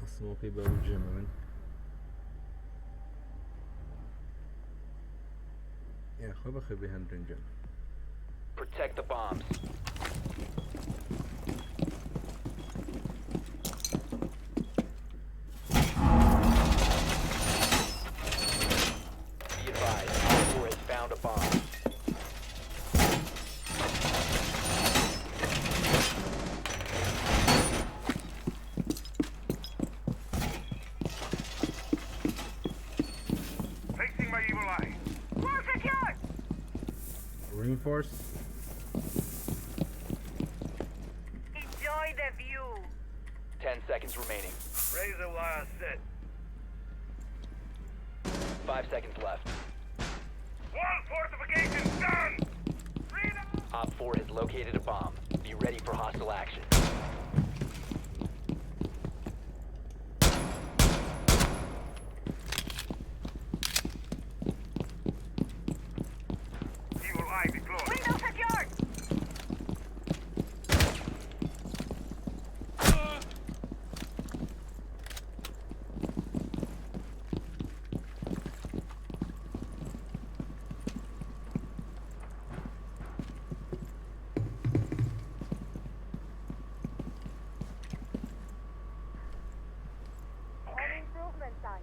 Speaker 2: ئەسمۆکەی باو جێمە من یاخوا بەخێر بێ هەندرین جێم.
Speaker 1: Protect the bombs. Be advised, Op
Speaker 4: view.
Speaker 1: 10 seconds remaining.
Speaker 7: Razor wire set.
Speaker 1: 5 seconds left.
Speaker 7: Wall fortification done!
Speaker 1: Op 4 has located a bomb. Be ready for hostile action.
Speaker 7: Evil eye deployed.
Speaker 4: Window secured. Home improvement sign.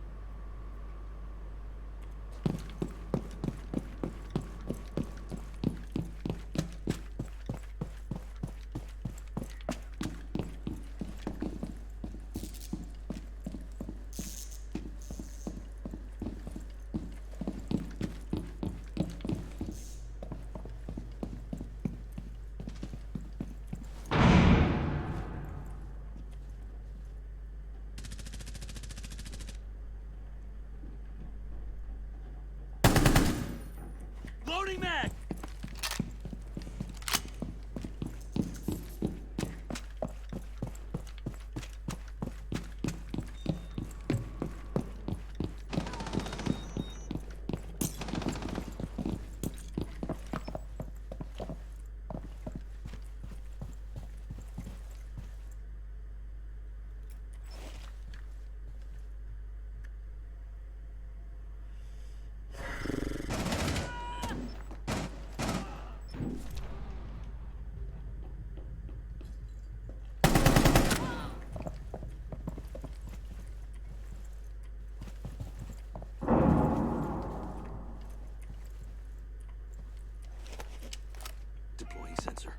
Speaker 8: Loading mag!
Speaker 6: Deploying sensor.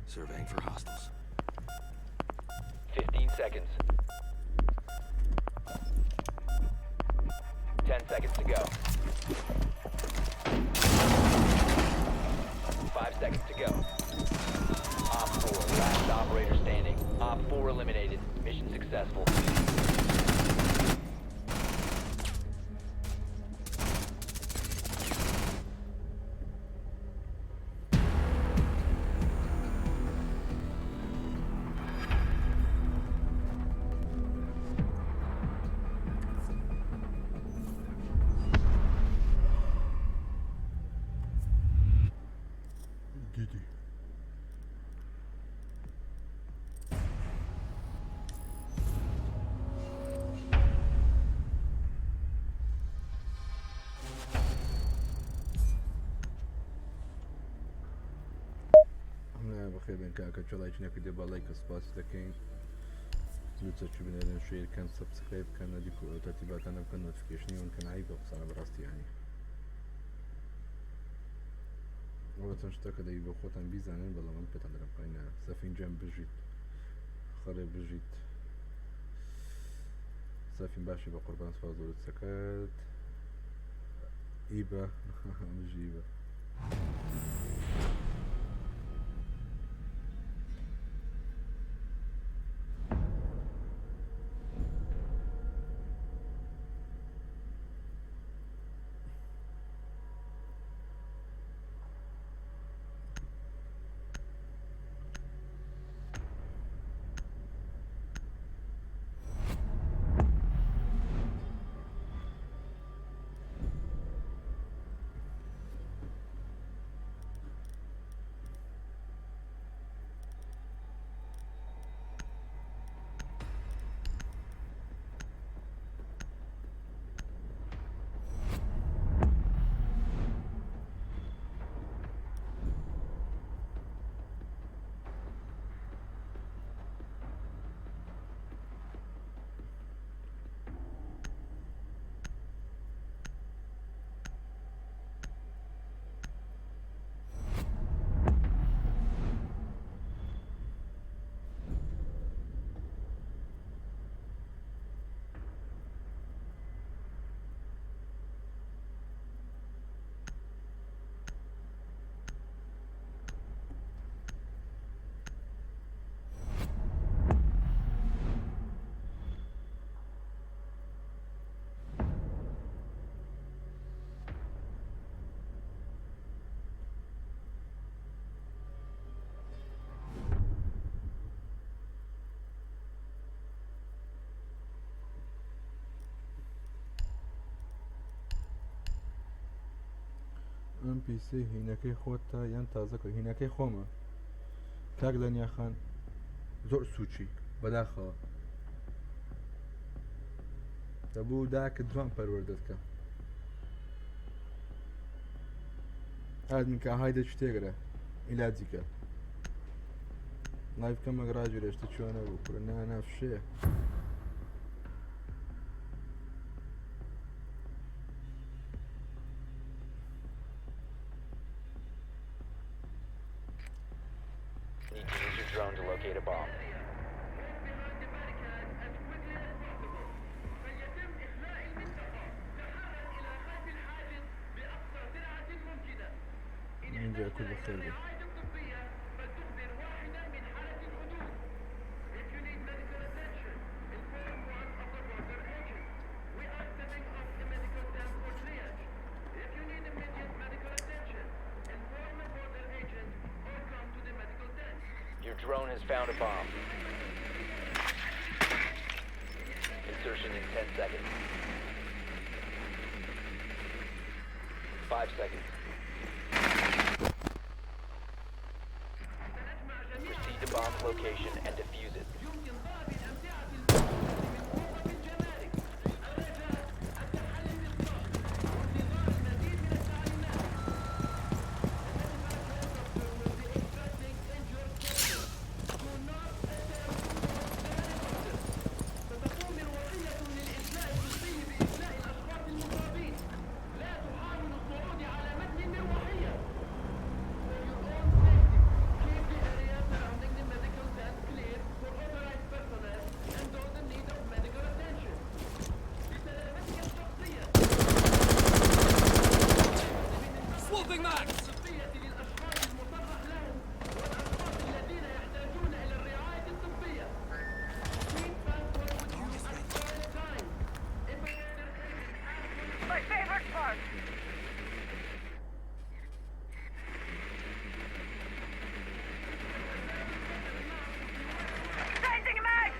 Speaker 6: Surveying for hostiles.
Speaker 1: 15 seconds. 10 seconds to go. 5 seconds to go. Op 4, last operator standing. Op 4 eliminated. Mission successful.
Speaker 2: GG. بەخێر بێن کاکە چۆ لایک نەکردێ با لایکە سپاسی دەکەین زوو چوو بنێرن share کەن subscribe بکەن تەرتیباتانە بکەن notification ی ون کەن عیبە قسانە بەڕاستی یانی ئەوە چەند شتەکە دەبی بۆ خۆتان بیزانن بەڵام من پێتان دەرم قاینە سەفین جەم بژیت خەڵێ بژیت سەفین باشی بە قوربان سپاس زۆرت سەکەت ئیبە بژی ئیبە. ئەم پیسی هینەکەی خۆتە یان تازەکە هینەکەی خۆمە کاک دەنیا خان زۆر سوچی بەداخەوە دەبوو داکت جوان پەروەردەت کە ئادمین کە های دەچ تێگرە ئیلاجی کە لایف کەمەک ڕاگیرێشتە چۆنە بوو کورە نا نا فشەیە
Speaker 1: Need to use your drone to locate a bomb.
Speaker 2: اینجا کورد بەخێر بێ.
Speaker 1: Your drone has found a bomb. Insertion in 10 seconds. 5 seconds. Proceed to bomb's location and defuse it.
Speaker 8: Swapping mags!
Speaker 4: My favorite part. Changing mag!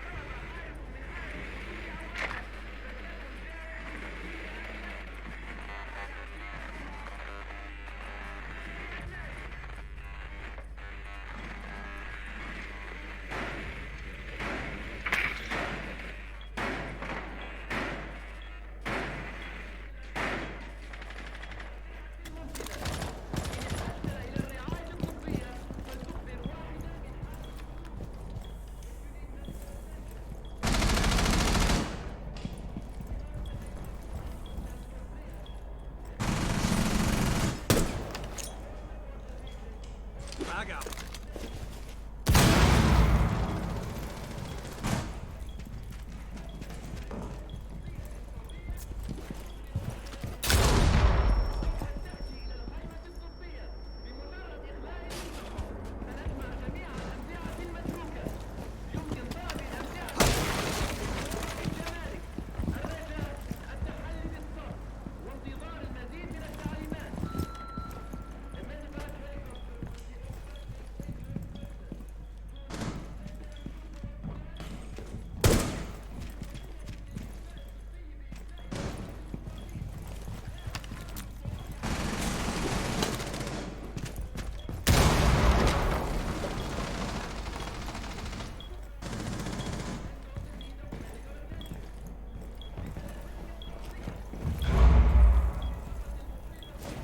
Speaker 8: Mag out.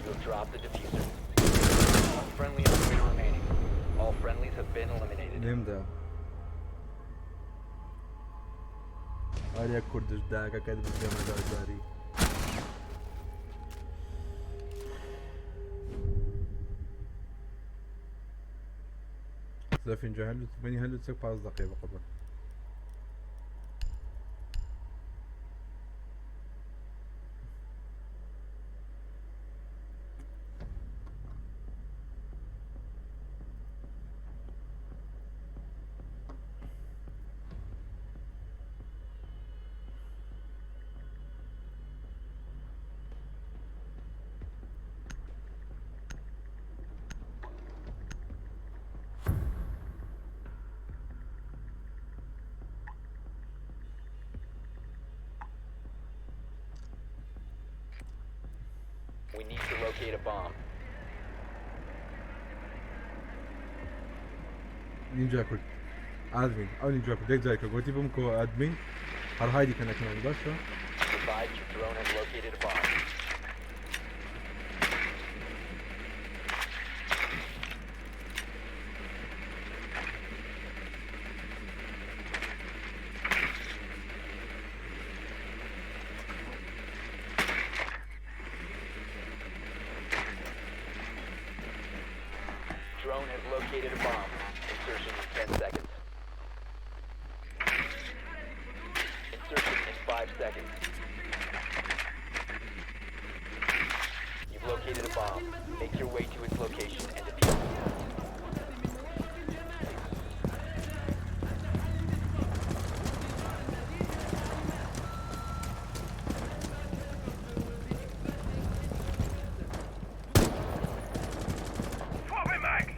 Speaker 1: You have dropped the defuser. One friendly operator remaining. All friendlies have been eliminated.
Speaker 2: لێمدا ئاریا کوردش داکەکەت بگەمە دازاری زەفینجا هەلوت بنی هەلوت چەک پاس دقیقە بقبل.
Speaker 1: We need to locate a bomb.
Speaker 2: نینجا کورد ئادمین ئەو نینجا کورد یەک جارکە گوتی بم کۆ ئادمین هەر هایدی کە نەکەنەوە باشە.
Speaker 1: Advised your drone has located a bomb. Drone has located a bomb. Insertion in 10 seconds. Insertion in 5 seconds. You've located a bomb. Make your way to its location and defuse it.
Speaker 7: Swapping mags!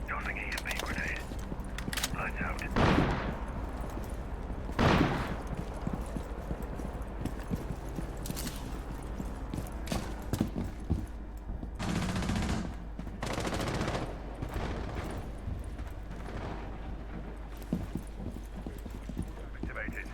Speaker 7: Tossing EMP grenade. Lights out. Activated.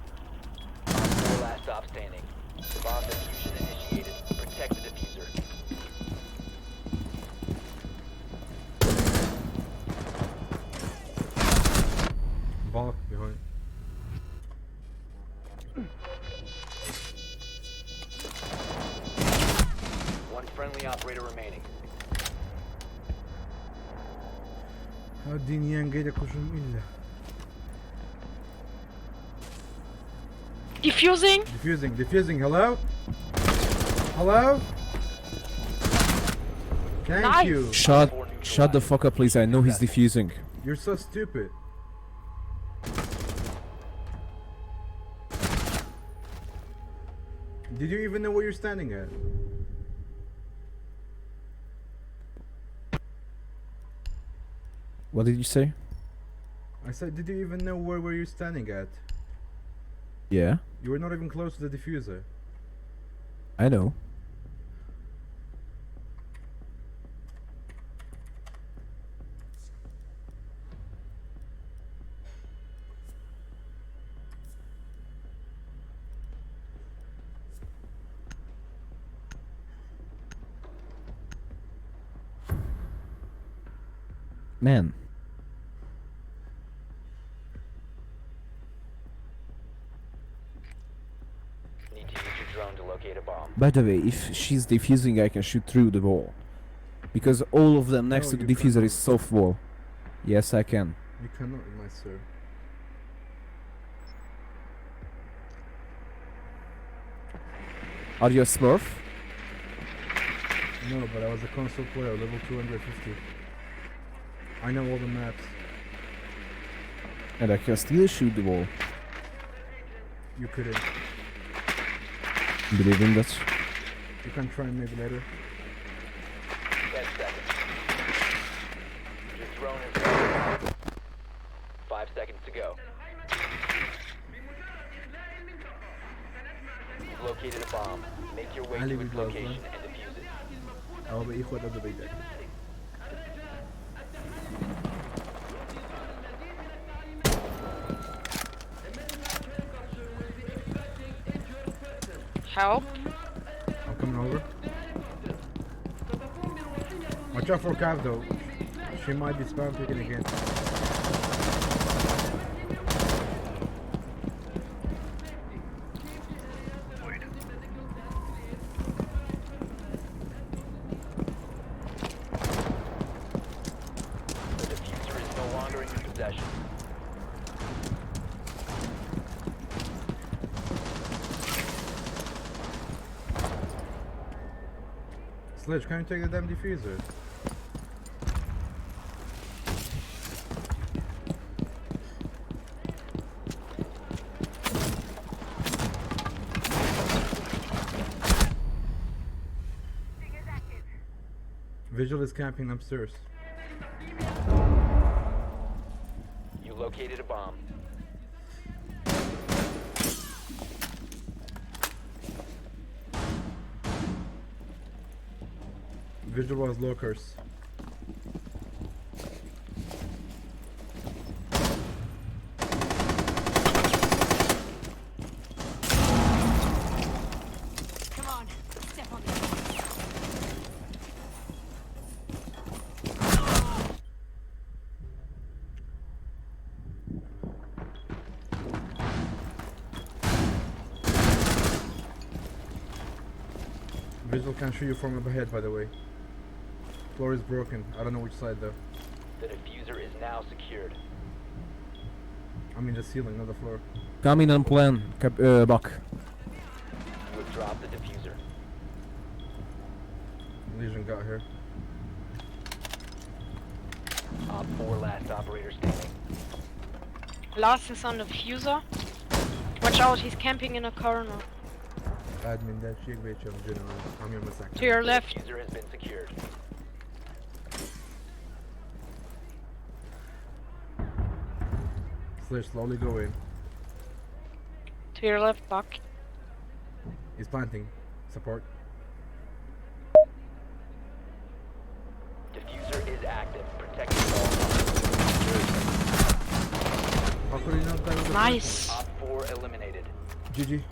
Speaker 1: Four last stop standing. Bomb diffusion initiated. Protect the diffuser.
Speaker 2: Valk behind.
Speaker 1: One friendly operator remaining.
Speaker 2: دنیان گەی دەکوژم ئیلا.
Speaker 4: Defusing.
Speaker 2: Defusing, defusing, hello? Hello? Thank
Speaker 4: Nice.
Speaker 2: you.
Speaker 16: Shut the fuck up, please. I know he's defusing.
Speaker 2: You're so stupid. Did you even know where you're standing at?
Speaker 16: What did you say?
Speaker 2: I said, did you even know where were you standing at?
Speaker 16: Yeah,
Speaker 2: You were not even close to the diffuser.
Speaker 16: I know. Man.
Speaker 1: Need to use your drone to locate a bomb.
Speaker 16: By the way, if she's defusing, I can shoot through the wall. Because all of them next
Speaker 2: No,
Speaker 16: to the
Speaker 2: you
Speaker 16: diffuser is soft wall. Yes, I can.
Speaker 2: You cannot, my sir.
Speaker 16: Are you a smurf?
Speaker 2: No, but I was a console player, level 250. I know all the maps.
Speaker 16: And I can still shoot the wall.
Speaker 2: You couldn't.
Speaker 16: Believe in that.
Speaker 2: You can try maybe later.
Speaker 1: 10 seconds. Your drone is ready. 5 seconds to go. You've located a bomb. Make your way
Speaker 2: Ali
Speaker 1: to its
Speaker 2: Bilal,
Speaker 1: location and defuse it.
Speaker 2: ئەوە بە ئی خۆت ئەو دەبەی.
Speaker 4: Help.
Speaker 2: I'm coming over. Watch out for Cav though. She might be spam picking again. Sledge, can you take the damn diffuser? Vigil is camping upstairs.
Speaker 1: You located a bomb.
Speaker 2: Vigil was lockers.
Speaker 4: Come on, step on the
Speaker 2: Vigil can shoot you from up ahead, by the way. Floor is broken. I don't know which side though.
Speaker 1: The diffuser is now secured.
Speaker 2: I mean the ceiling, not the floor.
Speaker 16: Come in and plan, Cap Buck.
Speaker 1: You have dropped the diffuser.
Speaker 2: Legion got here.
Speaker 1: Op 4 last operator standing.
Speaker 17: Lars is on the fuser. Watch out, he's camping in a corner.
Speaker 2: Admin that shit bitch of general. I'm your massacre.
Speaker 17: To your left.
Speaker 1: The diffuser has been secured.
Speaker 2: Sledge, slowly go in.
Speaker 17: To your left, Buck.
Speaker 2: He's planting. Support.
Speaker 1: Diffuser is active. Protect it at all costs.
Speaker 2: How could he not die with the
Speaker 17: Nice.
Speaker 1: Op 4 eliminated.
Speaker 2: GG.